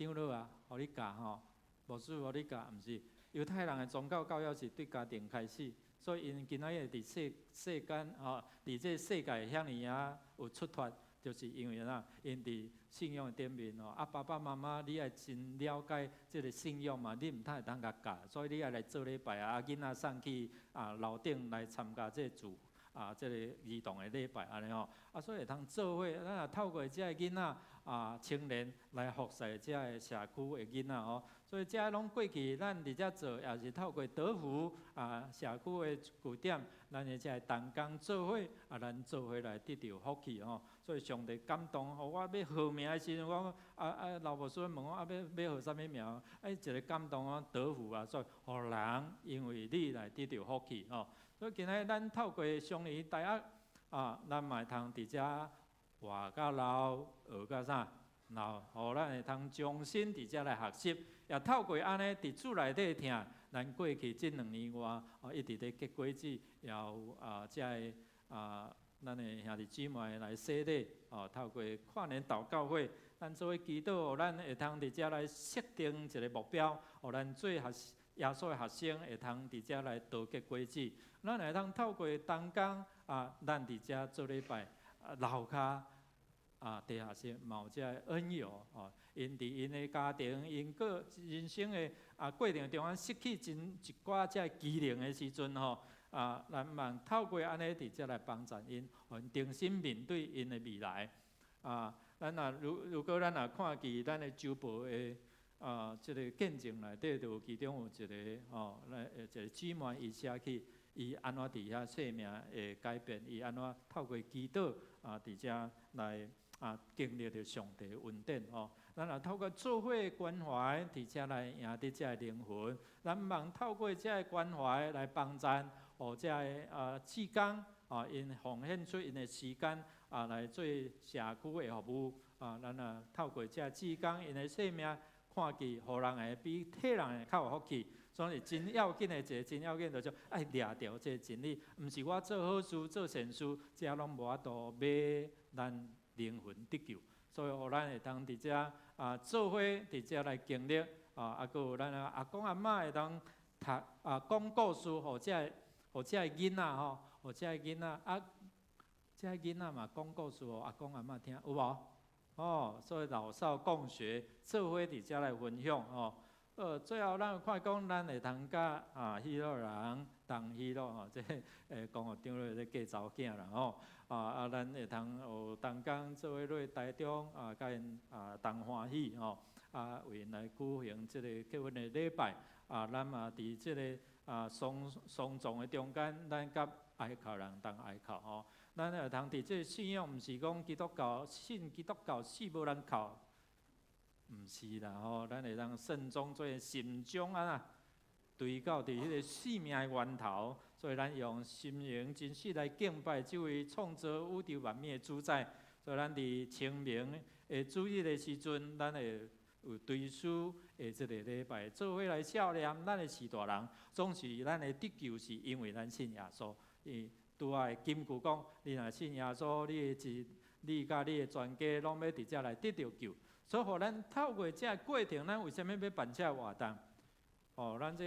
長老啊，予你教吼，牧師予你教，毋是猶太人的宗教教育是對家庭開始，所以𪜶今仔日佇世世間吼，佇這世界遐爾仔有出脫，就是因為按怎，𪜶佇信仰的頂面吼，啊爸爸媽媽你愛真了解這个信仰嘛，你毋通會當共教，所以你愛來做禮拜啊，囡仔送去啊樓頂來參加這個主啊這个兒童的禮拜按呢吼，啊所以會通做伙，咱若透過這个囡仔啊青年來服侍這个社區的囡仔吼，所以這攏過去咱佇遮做，也是透過德福啊社區的據點，咱的這个同工做伙啊，咱做伙來得著福氣吼。所以上帝感動，予我欲號名的時陣，我講啊啊，老牧師問我啊，欲號啥物名？啊，一个感動我德福啊，所以予人因為你來得著福氣吼。所以今仔日咱透過雙語大學啊，咱嘛會通佇遮活甲老，學甲啥老，予咱會通重新佇遮來學習，也透過按呢佇主內底疼，咱過去這兩年外，哦一直咧結果子，也有啊遮个啊咱的兄弟姊妹來洗禮，哦透過跨年禱告會，咱做伙祈禱，予咱會通佇遮來設定一个目標，予咱做學耶穌的學生會通佇遮來多結果子。咱會通透過同工啊，咱佇遮做禮拜啊，樓跤啊，地下室嘛有遮个恩友哦，𪜶佇𪜶的家庭、𪜶個人生的啊過程中間失去真一寡遮个機能的時陣吼，啊，咱嘛透過按呢佇遮來幫助𪜶，予𪜶重新面對𪜶的未來。啊，咱若如如果咱若看見咱的周報的啊，這个見證內底，就有其中有一个吼，來一个姊妹伊寫去，伊按怎佇遐生命會改變，伊按怎透過祈禱啊，佇遮來啊經歷著上帝恩典吼。咱若透過做伙關懷，佇遮來贏得遮个靈魂，咱望透過遮個關懷來幫贊，予遮个啊志工啊，𪜶奉獻出𪜶的時間啊來做社區的服務啊，咱若透過遮志工𪜶的生命，看見予人會比替人會較有福氣，所以真要緊的一个真要緊，就是愛掠著這个真理，毋是我做好事做善事，這攏無法度買咱靈魂得救。所以，予咱會通佇遮啊做伙佇遮來經歷啊，啊，閣有咱阿公阿嬤會當讀啊講故事，予遮个予遮个囡仔吼，予遮個囡仔啊，遮个囡仔嘛講故事予阿公阿嬤聽，有無？哦，所以老少共學，做伙佇遮來分享吼。最後咱有看講，咱會通佮啊許諾人同喜樂吼，這江學長咧咧嫁查某囝啦吼。啊啊，咱會通有同工做伙落台中啊，佮𪜶啊同歡喜吼。啊，為𪜶來舉行這个結婚的禮拜。啊，咱嘛佇這个啊喪喪葬的中間，咱佮哀哭人同哀哭吼。咱會通佇這个信仰，毋是講基督教信基督教死無人哭，毋是啦吼。咱會當慎終追遠心中啊，追到佇彼个生命的源頭，所以咱用心靈真實來敬拜這位創造宇宙萬物的主宰。所以咱佇清明的主日的時陣，咱會有追思的這个禮拜，做伙來紀念咱的序大人，總是咱的得救是因為咱信耶穌。伊拄仔的金句講，你若信耶穌，你的一，你佮你的全家攏欲佇遮來得著救。所以，予咱透過這个過程，咱為啥物欲辦這个活動？哦，咱這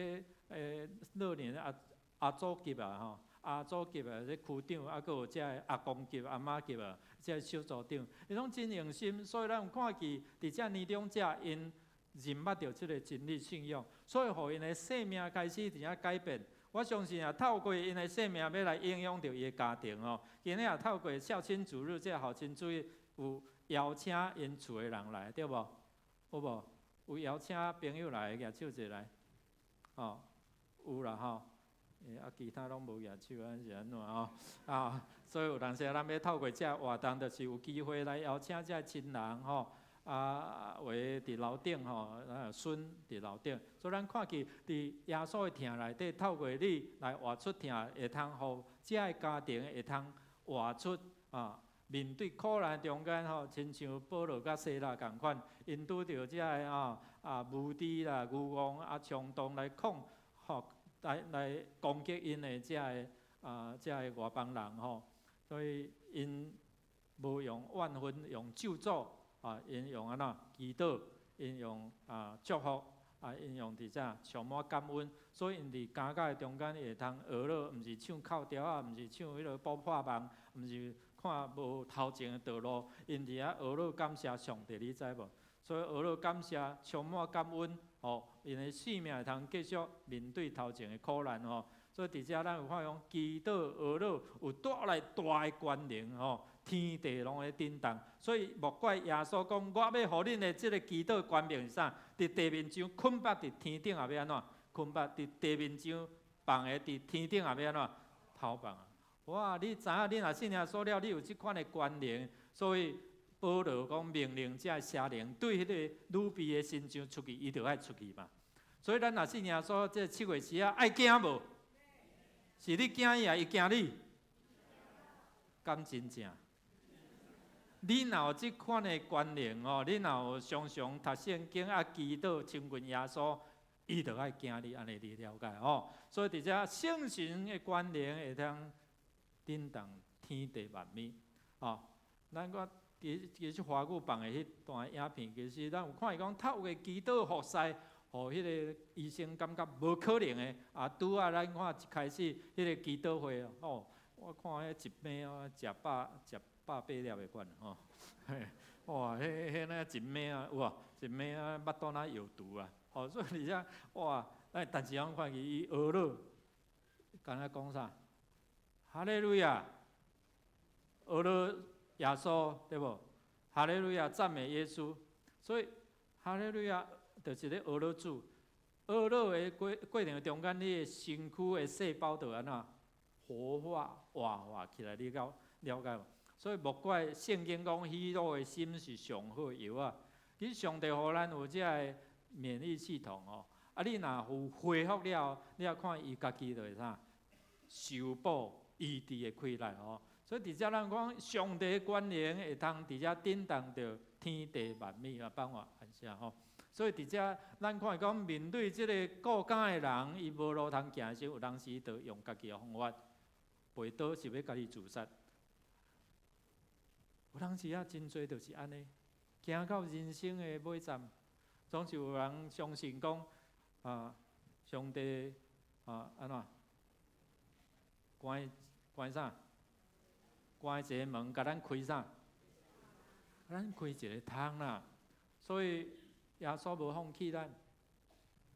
樂年阿阿祖級啊吼，阿祖級的這區長，啊，閣有這个阿公級、阿嬤級啊，這个小組長，伊攏真用心，所以咱有看見佇這年長者，𪜶認捌著這个真理信仰，所以予𪜶的生命開始佇遐改變。我相信啊，透過𪜶的生命，欲來影響著伊的家庭哦。今日也透過孝親主日，這个孝親主日有邀請𪜶厝的人來，對無？有無？有邀請朋友來，舉手者來。哦，有啦吼。啊，其他攏無舉手，按是按怎吼？啊，所以有當時咱欲透過這个活動，就是有機會來邀請這个親人吼。啊，有的佇樓頂吼，啊孫佇樓頂，所以咱看見佇耶穌的疼內底，透過你來活出疼，會通予這个家庭會通活出啊，面對苦難中間吼，親像保羅佮西拉仝款，𪜶拄著這个啊啊無知啦、愚妄啊衝動來控吼，來來攻擊𪜶的這个啊這个外邦人吼，所以𪜶無用怨恨，用咒詛。啊，𪜶用按怎祈禱， 𪜶用啊祝福啊，𪜶用伫遮充滿感恩，所以𪜶佇監獄的中間會通學樂，毋是唱哭調仔，毋是唱彼个補破夢，毋是看無頭前的道路，𪜶佇遐學樂感謝上帝，你知無？所以學樂感謝，充滿感恩，吼，𪜶的生命會通繼續面對頭前的苦難吼。所以佇遮咱有看講，祈禱哀禱有帶來大的權能吼，天地攏會震動。所以莫怪耶穌講，我欲予恁的這个祈禱權柄是啥？佇地面上捆縛佇天頂也欲按怎？捆縛佇地面上放的佇天頂也欲按怎？偷放啊！哇！你知影，你若信耶穌了，你有這款的權能，所以保羅講命令這邪靈對彼个女婢的身上出去，伊就愛出去嘛。所以咱若信耶穌，這7月時啊，愛驚無？是你驚伊，抑伊驚你？敢真正？你若有這款的權能哦，你若有常常讀聖經啊，祈禱親近耶穌，伊就愛驚你，按呢你了解吼。所以佇遮聖神的權能會通震動天地萬物，吼。咱看其實華語放的彼段影片，其實咱有看伊講透過祈禱服侍，予彼个醫生感覺無可能的。啊，拄仔咱看一開始彼个祈禱會吼，我看彼一暝啊，食百八粒的款吼，哇，彼那一暝啊，有無？一暝啊，腹肚若藥毒啊，吼，所以而且哇，哎，但是我看見伊學了，敢若講啥？哈利路亞，學了耶穌對無？哈利路亞，讚美耶穌。所以哈利路亞就是咧學了主，學了的過程中間，你的身軀的細胞就按怎活化、活化起來，你了了解無？所以莫怪聖經講喜樂的心是上好的藥啊！其實上帝予咱有這个免疫系統哦，啊，你若有恢復了，你也看伊家己就會啥修補醫治的氣力哦。所以佇遮咱講上帝的權能會通佇遮震動著天地萬物啊，幫我按下吼。所以佇遮咱看講面對這个顧監的人，伊無路通行時，有當時就用家己的方法，拔刀是欲家己自殺。有當時啊，真濟就是按呢，行到人生的尾站，總是有人相信講啊，上帝啊，按怎關關啥？關一个門，共咱開啥？咱開一个窗啦。所以耶穌無放棄咱。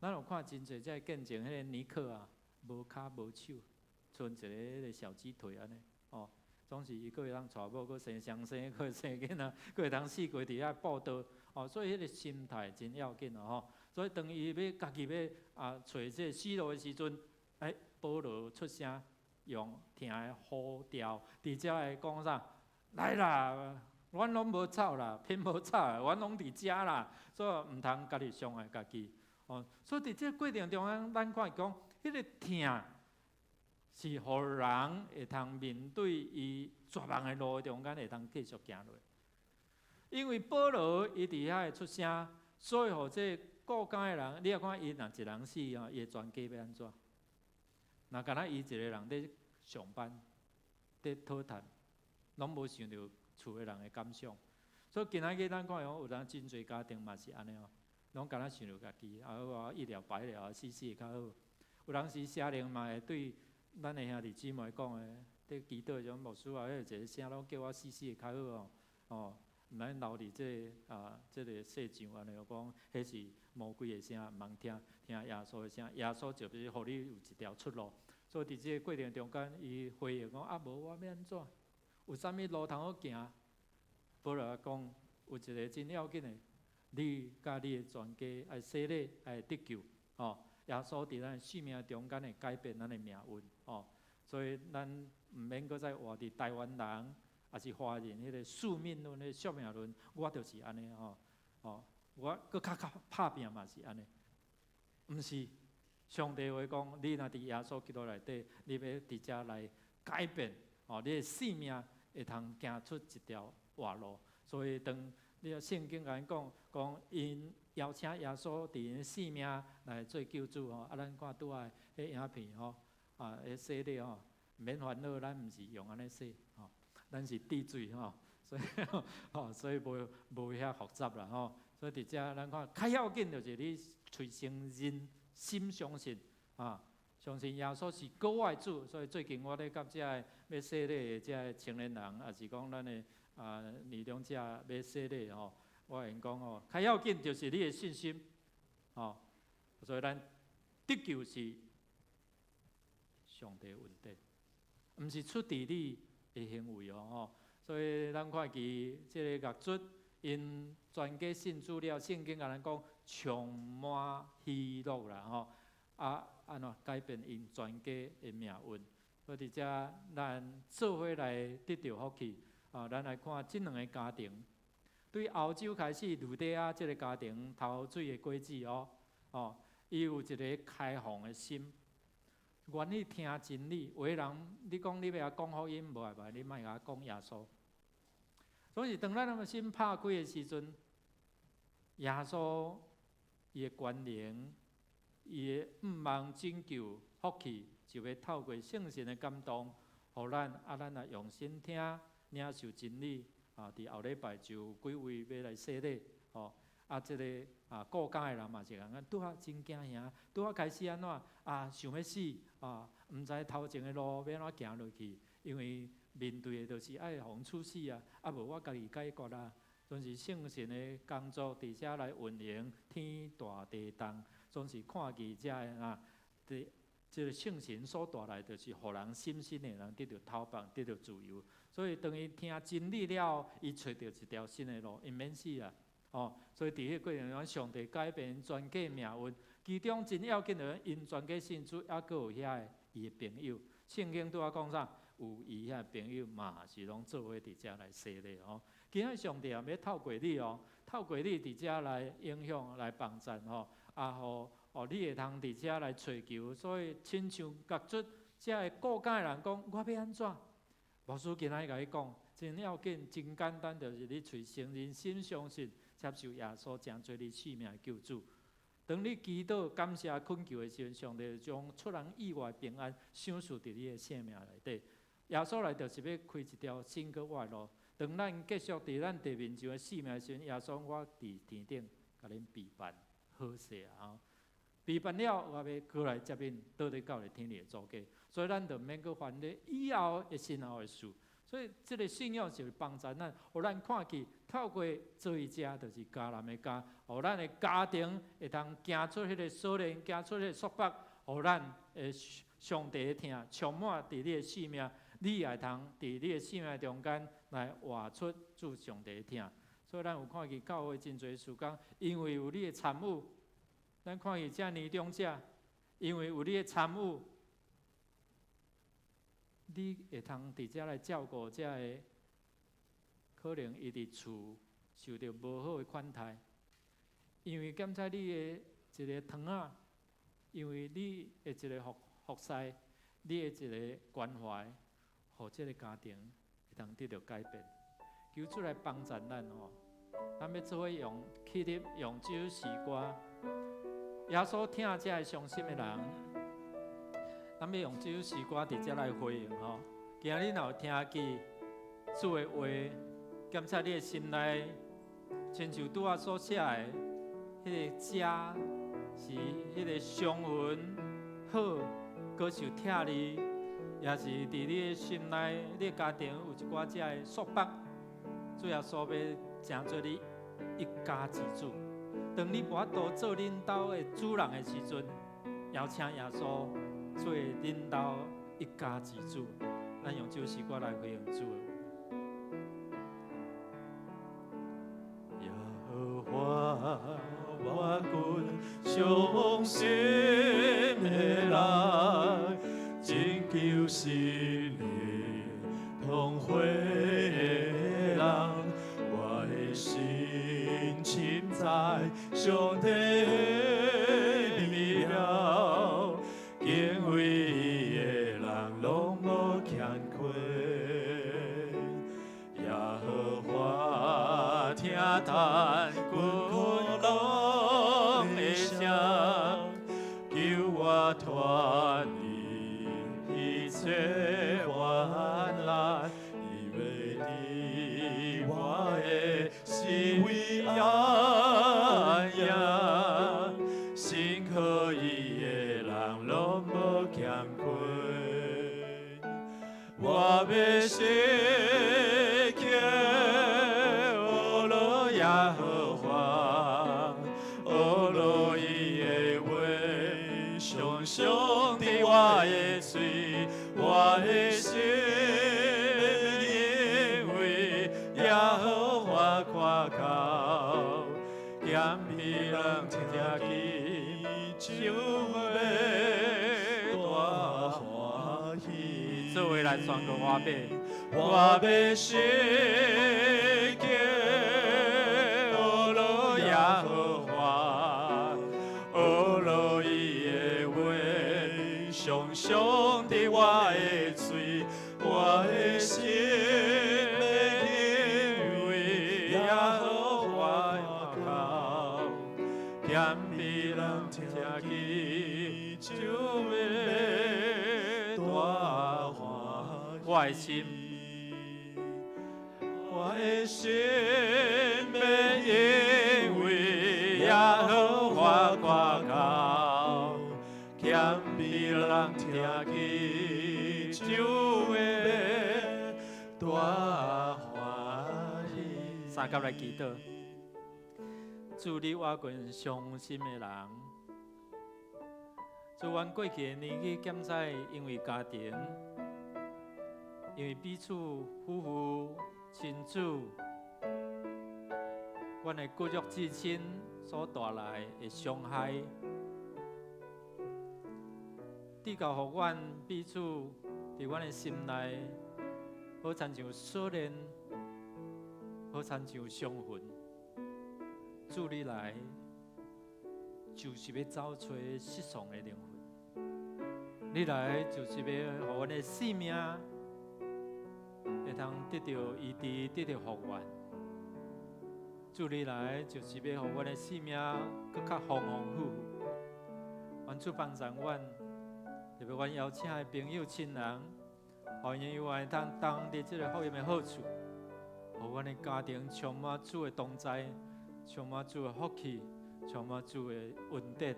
咱有看真濟這个見證，彼个尼克啊，無跤無手，賰一个彼个小雞腿按呢，哦。總是伊閣會當娶某，閣生雙生，閣生囡仔，閣會當四界佇遐布道，哦，所以彼个心態真要緊哦吼。所以當伊欲家己欲啊揣這個死路的時陣，欸，保羅出聲用疼的呼調，佇遮來講啥？來啦，阮攏無走啦，偏無走，阮攏佇遮啦，所以毋通家己傷害家己。哦，所以佇這個過程中間，咱看講，彼个疼是予人會通面對伊絕望的路中間會通繼續行落。因為保羅伊佇遐會出聲，所以予這個顧監的人，你若看伊若一人死哦，伊的全家欲按怎？若敢若伊一個人咧上班，咧討趁，攏無想著厝的人的感想。所以今仔日咱看講有當真濟家庭嘛是按呢哦，攏敢若想著家己，啊我一了百了，死死會較好。有當時邪靈嘛會對咱的兄弟姊妹講的，佇祈禱時陣牧師啊，彼個一個聲攏叫我死死會較好哦，哦，毋免留佇這個啊，這個世上按呢，我講彼是魔鬼的聲，毋通聽，聽耶穌的聲，耶穌就是予你有一條出路。所以佇這個過程中間，伊回應講啊，無我欲按怎？有啥物路通好行？保羅講有一個真要緊的，你佮你的全家愛洗禮，愛得救，吼。耶穌佇咱生命中間會改變咱的命運，吼。所以咱毋免閣再活佇台灣人，抑是華人彼個宿命論、彼宿命論，我就是按呢吼，吼，我閣較較拍拚嘛是按呢，毋是上帝話講，你若佇耶穌基督內底，你欲佇遮來改變，吼，你的生命會通行出一條活路。所以當你聖經共咱講，講𪜶邀請耶穌佇𪜶生命來做救主吼，啊，咱看拄仔彼影片吼，啊，彼洗禮吼，毋免煩惱，咱毋是用按呢洗吼，咱是滴水吼，所以吼，所以無無遐複雜啦吼。所以佇遮咱看較要緊就是你揣承認心相信啊，相信耶穌是閣活的主。所以最近我咧佮遮个欲洗禮的遮个青年人，抑是講咱的年長者欲洗禮吼，我會講吼，較要緊就是你的信心，吼，所以咱得救是上帝恩典，毋是出佇你的行為哦吼。所以咱看見這個獄卒，𪜶全家信主了，聖經共咱講充滿喜樂啦吼，啊按怎改變𪜶全家的命運。所以佇遮咱做伙來得著福氣啊！咱來看這兩个家庭，對歐洲開始，呂底亞這个家庭頭水的果子哦，哦，伊有一个開放的心，願意聽真理。有的人，你講你欲共講福音，無愛無，你莫共我講耶穌。所以當咱的心拍開的時陣，耶穌伊的權能，伊的向望拯救福氣，就欲透過聖神的感動，予咱啊，咱若用心聽，領受真理啊！佇後禮拜就有幾位欲來洗禮，吼啊！這个啊顧家的人嘛是共款，拄仔真驚嚇，拄仔開始按怎啊想欲死啊，毋知頭前的路欲按怎行落去，因為面對的就是愛予人處死啊！啊無我家己解決啊！總是聖神的工作佇遮來運行，天大地動，總是看見遮个啊，佇這个聖神所帶來，就是予人心身的人得著透放，得著自由。所以當伊聽真理了後，伊揣著一條新的路，伊免死啊！哦，所以佇彼個過程中，上帝改變全家命運。其中真要緊的，𪜶全家信主，猶閣有遐个伊的朋友。聖經拄仔講啥？有伊遐朋友嘛是攏做伙佇遮來洗禮吼。今仔上帝也欲透過你哦，透過你佇遮來影響、來幫贊吼，啊，予予你會通佇遮來揣求。所以親像獄卒遮个顧家的人講，我欲按怎？牧師今仔日共你講，真要緊、真簡單，就是你揣承認心相信，接受耶穌成做你性命的救主。當你祈禱感謝懇求的時陣，上帝將出人意外平安賞賜佇你的生命內底。耶穌來就是欲開一條新閣活的路。當咱繼續佇咱地面上的生命的時陣，耶穌我佇天頂共恁備辦好勢啊！備辦了，我欲閣來接恁，倒咧到咧天裡的祖家。所以咱就毋免閣煩咧以後的身後的事。所以這个信仰是幫助咱，予咱看見透過做伊遮就是迦南的家，予咱的家庭會通行出彼个鎖鏈，行出彼个束縛，予咱的上帝的疼充滿佇你的生命，你也會通佇你的生命中間來活出主上帝的疼。所以咱有看見教會真濟事工，因為有你的參與，咱看見遮年長者，因為有你的參與。你會通佇遮來照顧遮个，可能伊佇厝受著無好的款待，因為檢查你的一个糖仔，因為你的一个服侍，你的一个關懷，予這个家庭會通得著改變。求主來幫助咱吼，咱欲做伙用起立用這首詩歌，耶穌疼這个傷心的人。咱欲用這首詩歌佇遮來回應吼。今仔日若有聽見主的話，檢查你的心內，親像拄仔所寫的，彼个家是彼个傷痕好，閣受疼你，抑是佇你的心內，你的家庭有一寡遮的束縛，主耶穌欲成做你一家之主。當你無法度做恁兜的主人的時陣，邀請耶穌做恁兜一家之主。咱用這首詩歌來回應主。耶和華，我阮傷心的人，拯救心靈痛悔的人，我的心深知上帝的美妙，敬畏伊的人攏無欠缺。耶和華聽嘆困苦人的聲，救我脫離一切患難，伊欲佇我的四圍安。我欲谢敬学落耶和华，学落伊的话，常常伫我的喙，我的心因為耶和華誇口，謙卑人聽見就會大歡喜。做伙來宣告我欲，我欲謝敬學落耶和華，學落伊的話，常常佇我的喙，我的心欲因為耶和華誇口，謙卑人聽見就會大歡喜。我的心，我的心欲因為耶和華誇口，謙卑人聽見就會大歡喜。三甲來祈禱，主你挖掘傷心的人，主阮過去的年去檢查，因為家庭，因為彼此夫婦親子，阮的骨肉至親所帶來的傷害，直到予阮彼此佇阮的心內，好親像鎖鏈，好親像傷痕。主你來，就是欲走揣失喪的靈魂。你來就是欲予阮的性命會通得著醫治，得著復原。主你來就是欲予阮的性命閣較豐豐富富。願主幫助阮，特別阮邀請的朋友親人，予𪜶有會通當佇這个福音的好處，予阮的家庭充滿主的同在，充滿主的福氣，充滿主的恩典。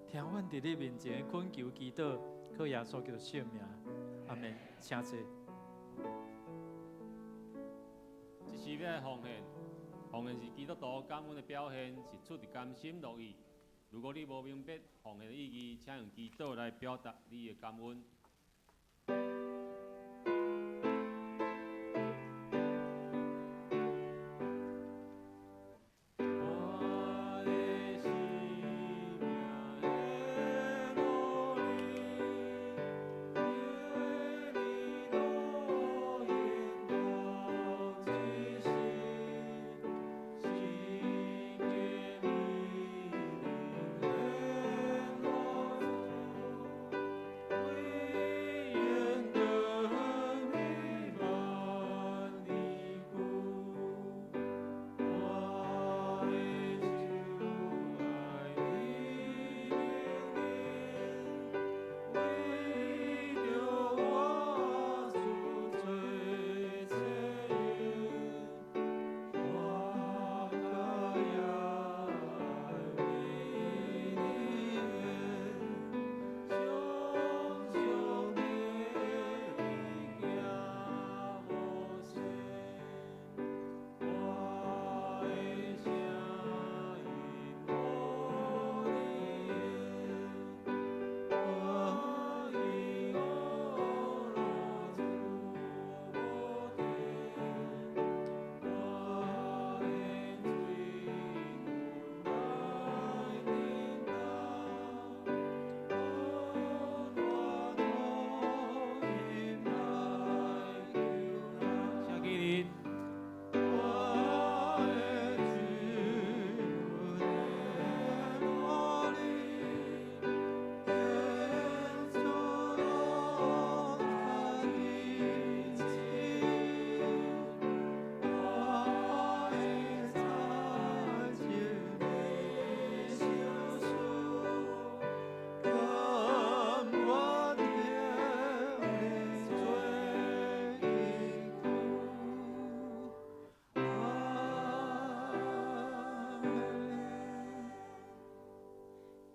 聽阮佇你面前的懇求祈禱，靠耶穌基督聖名，阿們。請坐。這是欲來奉獻，奉獻是基督徒感恩的表現，是出自甘心樂意。如果你無明白奉獻的意義，請用祈禱來表達你的感恩。我的生命的努力，为你路引导这生，是给你的路，永远的美满的久。我的主爱你为着我主做这我甲也爱你常常地行无息。我的声音予你，我的路主无定，我的水来引导，我请起立。我的主的努力，天主拢在你旨我的财经你相属，甘愿当你做依据。阿们。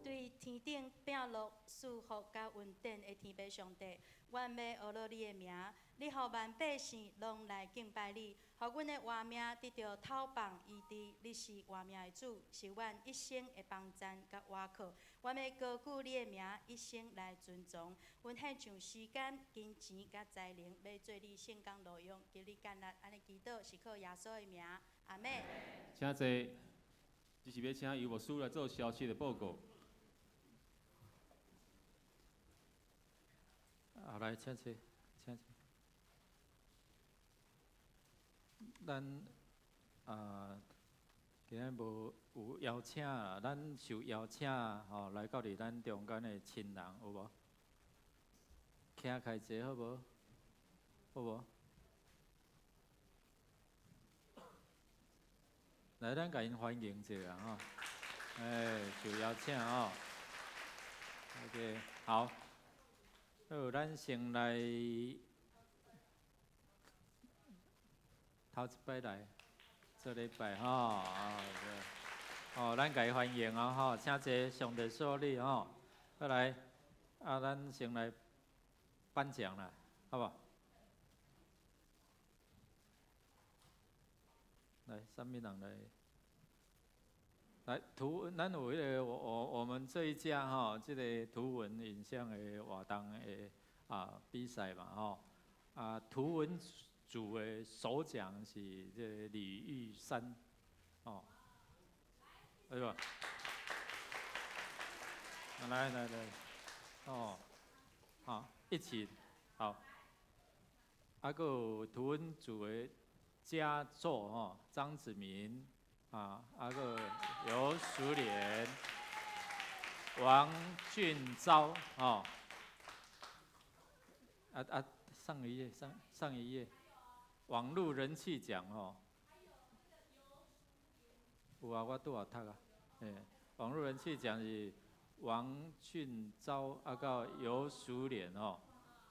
對天頂摒落賜福佮恩典的天父上帝，阮欲学罗你的名，你予万百姓拢来敬拜你，予阮的活命得著透放医治。你是活命的主，是阮一生的帮赞佮倚靠。阮欲高举你的名，一生来尊崇。阮献上时间、金钱佮才能，欲做你圣工路用，求你接纳。按呢祈祷是靠耶稣的名，阿们。请坐。这是欲请尤牧师来做消息的报告。好，来，请坐，请坐。咱啊，今仔无有邀请啦，咱受邀请吼来到伫咱中间的亲人有无？徛开坐好无？好无？来，咱共𪜶欢迎一下吼。哎，受邀请吼。OK，好。好，咱先来头一摆来，这礼拜吼，哦，咱共伊欢迎啊吼，请坐，上帝赐福你吼。再来，啊，咱先来颁奖啦，好无？来，啥物人来？来图，咱有彼个我们这一家吼，这个图文影像的活动的啊比赛嘛吼，啊图文组的首奖是这个李玉山，哦，对吧？来来来，哦，好，一起，好，啊，阁有图文组的佳作吼，张子明。啊，啊阁尤淑莲、王俊昭，哦，啊啊，上一页，上上一页，网路人气奖哦，有啊，我拄仔读啊，欸，网路人气奖是王俊昭啊，佮尤淑莲哦，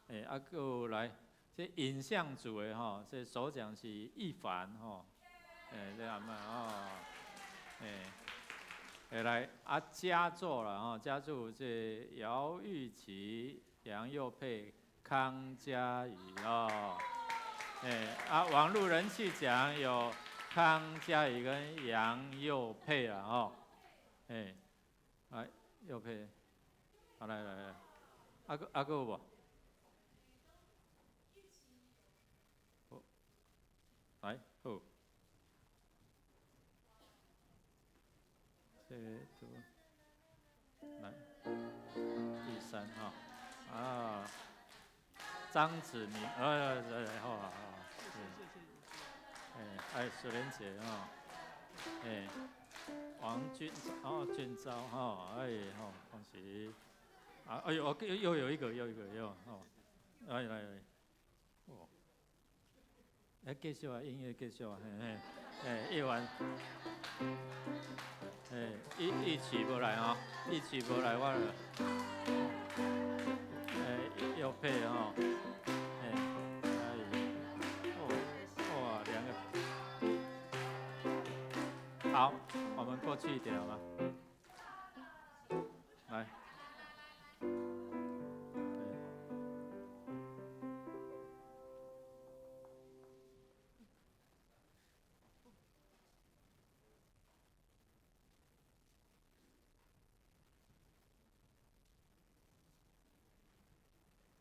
欸，啊阁有来，这影像组的吼，这首奖是易凡吼。欸，这阿嬷哦，欸，欸来啊，佳作啦吼，佳作这姚玉琪、杨佑佩、康佳怡哦，欸啊，网路人气奖有康佳怡跟杨佑佩啦吼，欸，来佑佩，好来来来，啊阁啊阁有无？好，来好。这个来，第三号啊，张子明，哎哎好好好，哎哎，淑莲姐哦，哎，王俊哦俊昭哈，哎好恭喜，啊哎呦又又有一个又一个又哦，来来来，哦，来继续啊音乐继续啊，嘿嘿，哎叶完。哎，一起无来吼，一起无来我了。哎，又配吼，哎，哎，哦，哇，两个，好，我们过去一点好吗？来。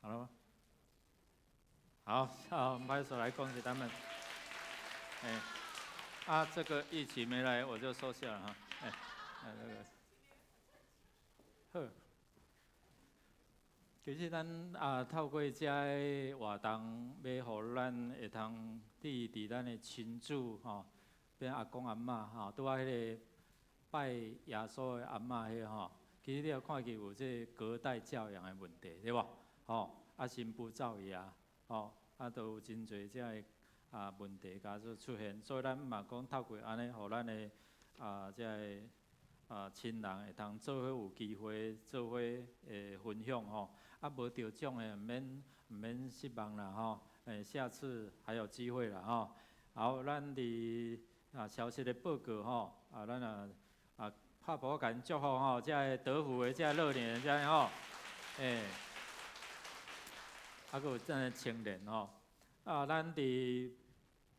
好了吗？好，好，我们拍手来恭喜他们。哎，啊，这个一起没来，我就收下了哈。哎，哎，那个，好。其实咱啊，透过这个活动，欲予咱会通伫伫咱的亲子吼，变阿公阿嬷吼，拄仔彼个拜耶稣的阿嬷彼吼，其实你也看见有这个隔代教养的问题，对无？吼，啊，新妇走去啊，吼，啊，都有真济这个啊问题加做出现，所以咱嘛讲透过按呢，予咱的啊这个啊亲人会通做伙有机会做伙会分享吼，啊无得奖的毋免毋免失望啦吼，欸，下次还有机会啦吼。好，咱伫啊消息的报告吼，啊咱啊啊拍噗共𪜶祝福吼，这个得福的这个乐年这个吼，欸。啊，阁有咱的青年吼。啊，咱伫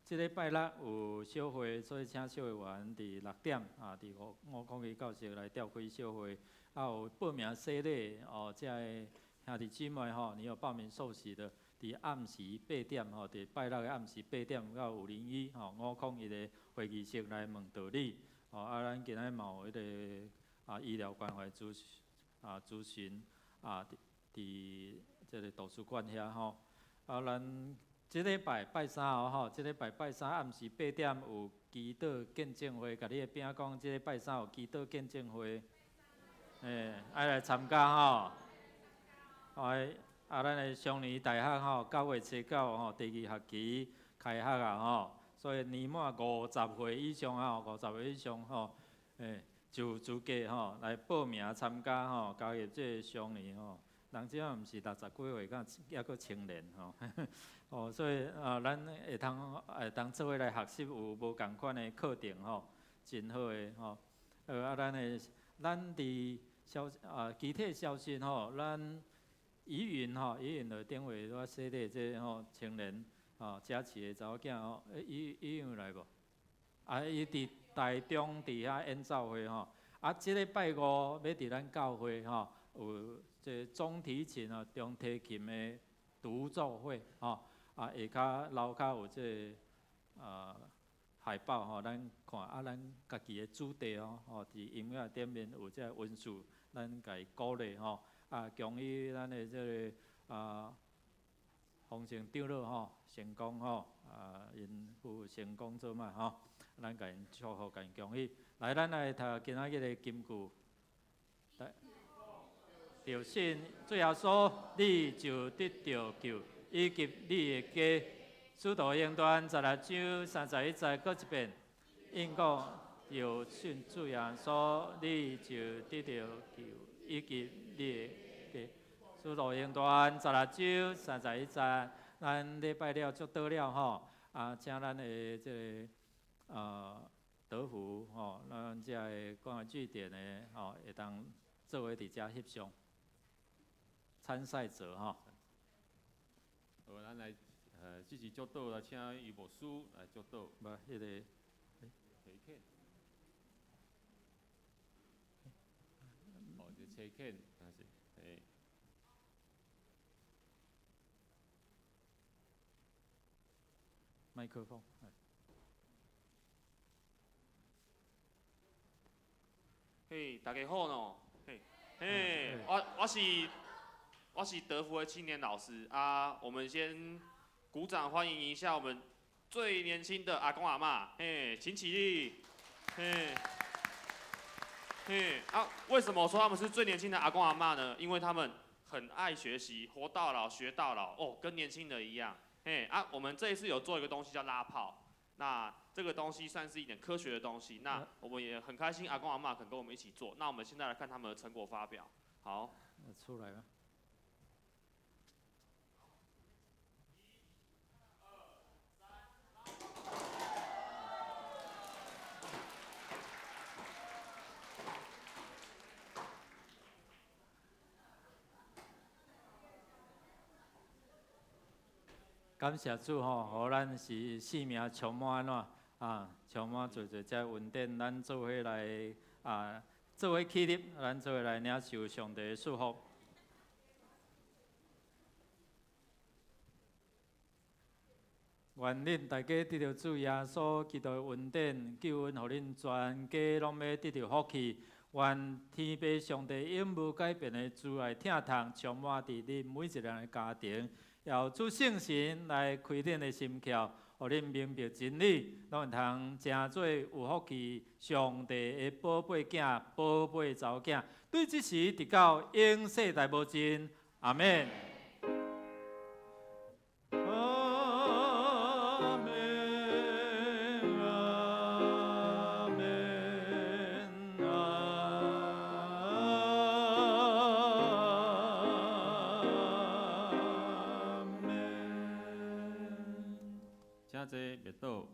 这礼拜六有小会，所以请小会员伫六点啊，伫501教室来召开小会。啊，有报名洗礼哦，遮个兄弟姊妹吼，你有报名受洗的，伫暗时八点吼，伫拜六的暗时八点到501吼501的会议室来问道理。哦，啊，咱今仔嘛有彼个啊医疗关怀咨啊咨询啊，伫这个图书馆遐吼。啊，咱这礼拜拜三哦吼，这礼拜拜三暗时八点有祈祷见证会，共你的饼讲，这礼拜三有祈祷见证会，欸，爱来参加吼。哎，啊，咱的双年大学吼，9月初9吼，第二学期开学啊吼，所以年满50岁以上啊，50岁以上吼，欸，就有资格吼来报名参加吼，加入这个双年吼。人这犹是60几岁，敢犹阁青年吼。哦，所以啊，咱会当做伙来学习有无仝款的课程吼，真好的吼。啊，咱伫消啊，其他消息吼，咱怡云吼，怡云就顶回我洗礼这吼青年吼，佳琪的查某囝吼，伊伊有来无？啊，伊伫台中伫遐演奏会吼，啊，这礼拜五欲伫咱教会吼有这中提琴啊，中提琴的独奏会吼，啊，下跤楼跤有这个啊海报吼，咱看啊，咱家己的主题哦，吼，伫音乐顶面有这个文字，咱共伊鼓励吼，啊，恭喜咱的这个啊丰盛长老吼成功吼，啊，𪜶夫妇成功做嘛吼，咱共𪜶祝福，共𪜶恭喜。来，咱来读今仔日的金句。著信主耶稣，你就得著救，以及你的家。使徒行传16章31节，阁一遍。应讲著信主耶稣，你就得著救，以及你的家。使徒行传16章31节，咱礼拜了祝祷了吼，啊，请咱的这个德福吼，咱遮个关怀据点的吼，会当做伙伫遮翕相。参赛者吼，好，咱来这次祝祷来请余牧师来祝祷。无，彼个，车肯。哦，这车肯，还是，嘿。麦克风。嘿，大家好喏，嘿，嘿，我是德福的青年老师啊，我们先鼓掌欢迎一下我们最年轻的阿公阿嬷，嘿，请起立，嘿，嘿啊，为什么我说他们是最年轻的阿公阿嬷呢？因为他们很爱学习，活到老学到老哦，跟年轻人一样，嘿啊，我们这一次有做一个东西叫拉炮，那这个东西算是一点科学的东西，那我们也很开心阿公阿嬷肯跟我们一起做，那我们现在来看他们的成果发表，好，出来了。感谢主吼，予咱是生命充满怎啊？充满济济这恩典，咱做伙来啊，做伙起立，咱做伙来领受上帝的祝福。愿恁大家得著主耶稣基督的恩典、救恩，予恁全家拢欲得著福气。愿天父上帝永无改变的慈爱疼痛，充满伫恁每一个人的家庭。要主圣神来开恁的心窍，予恁明白真理，拢会通成做有福气上帝的宝贝囝、宝贝查某囝。对这时直到永世代无尽，阿们。阿们，阿们，阿们。请坐，默祷。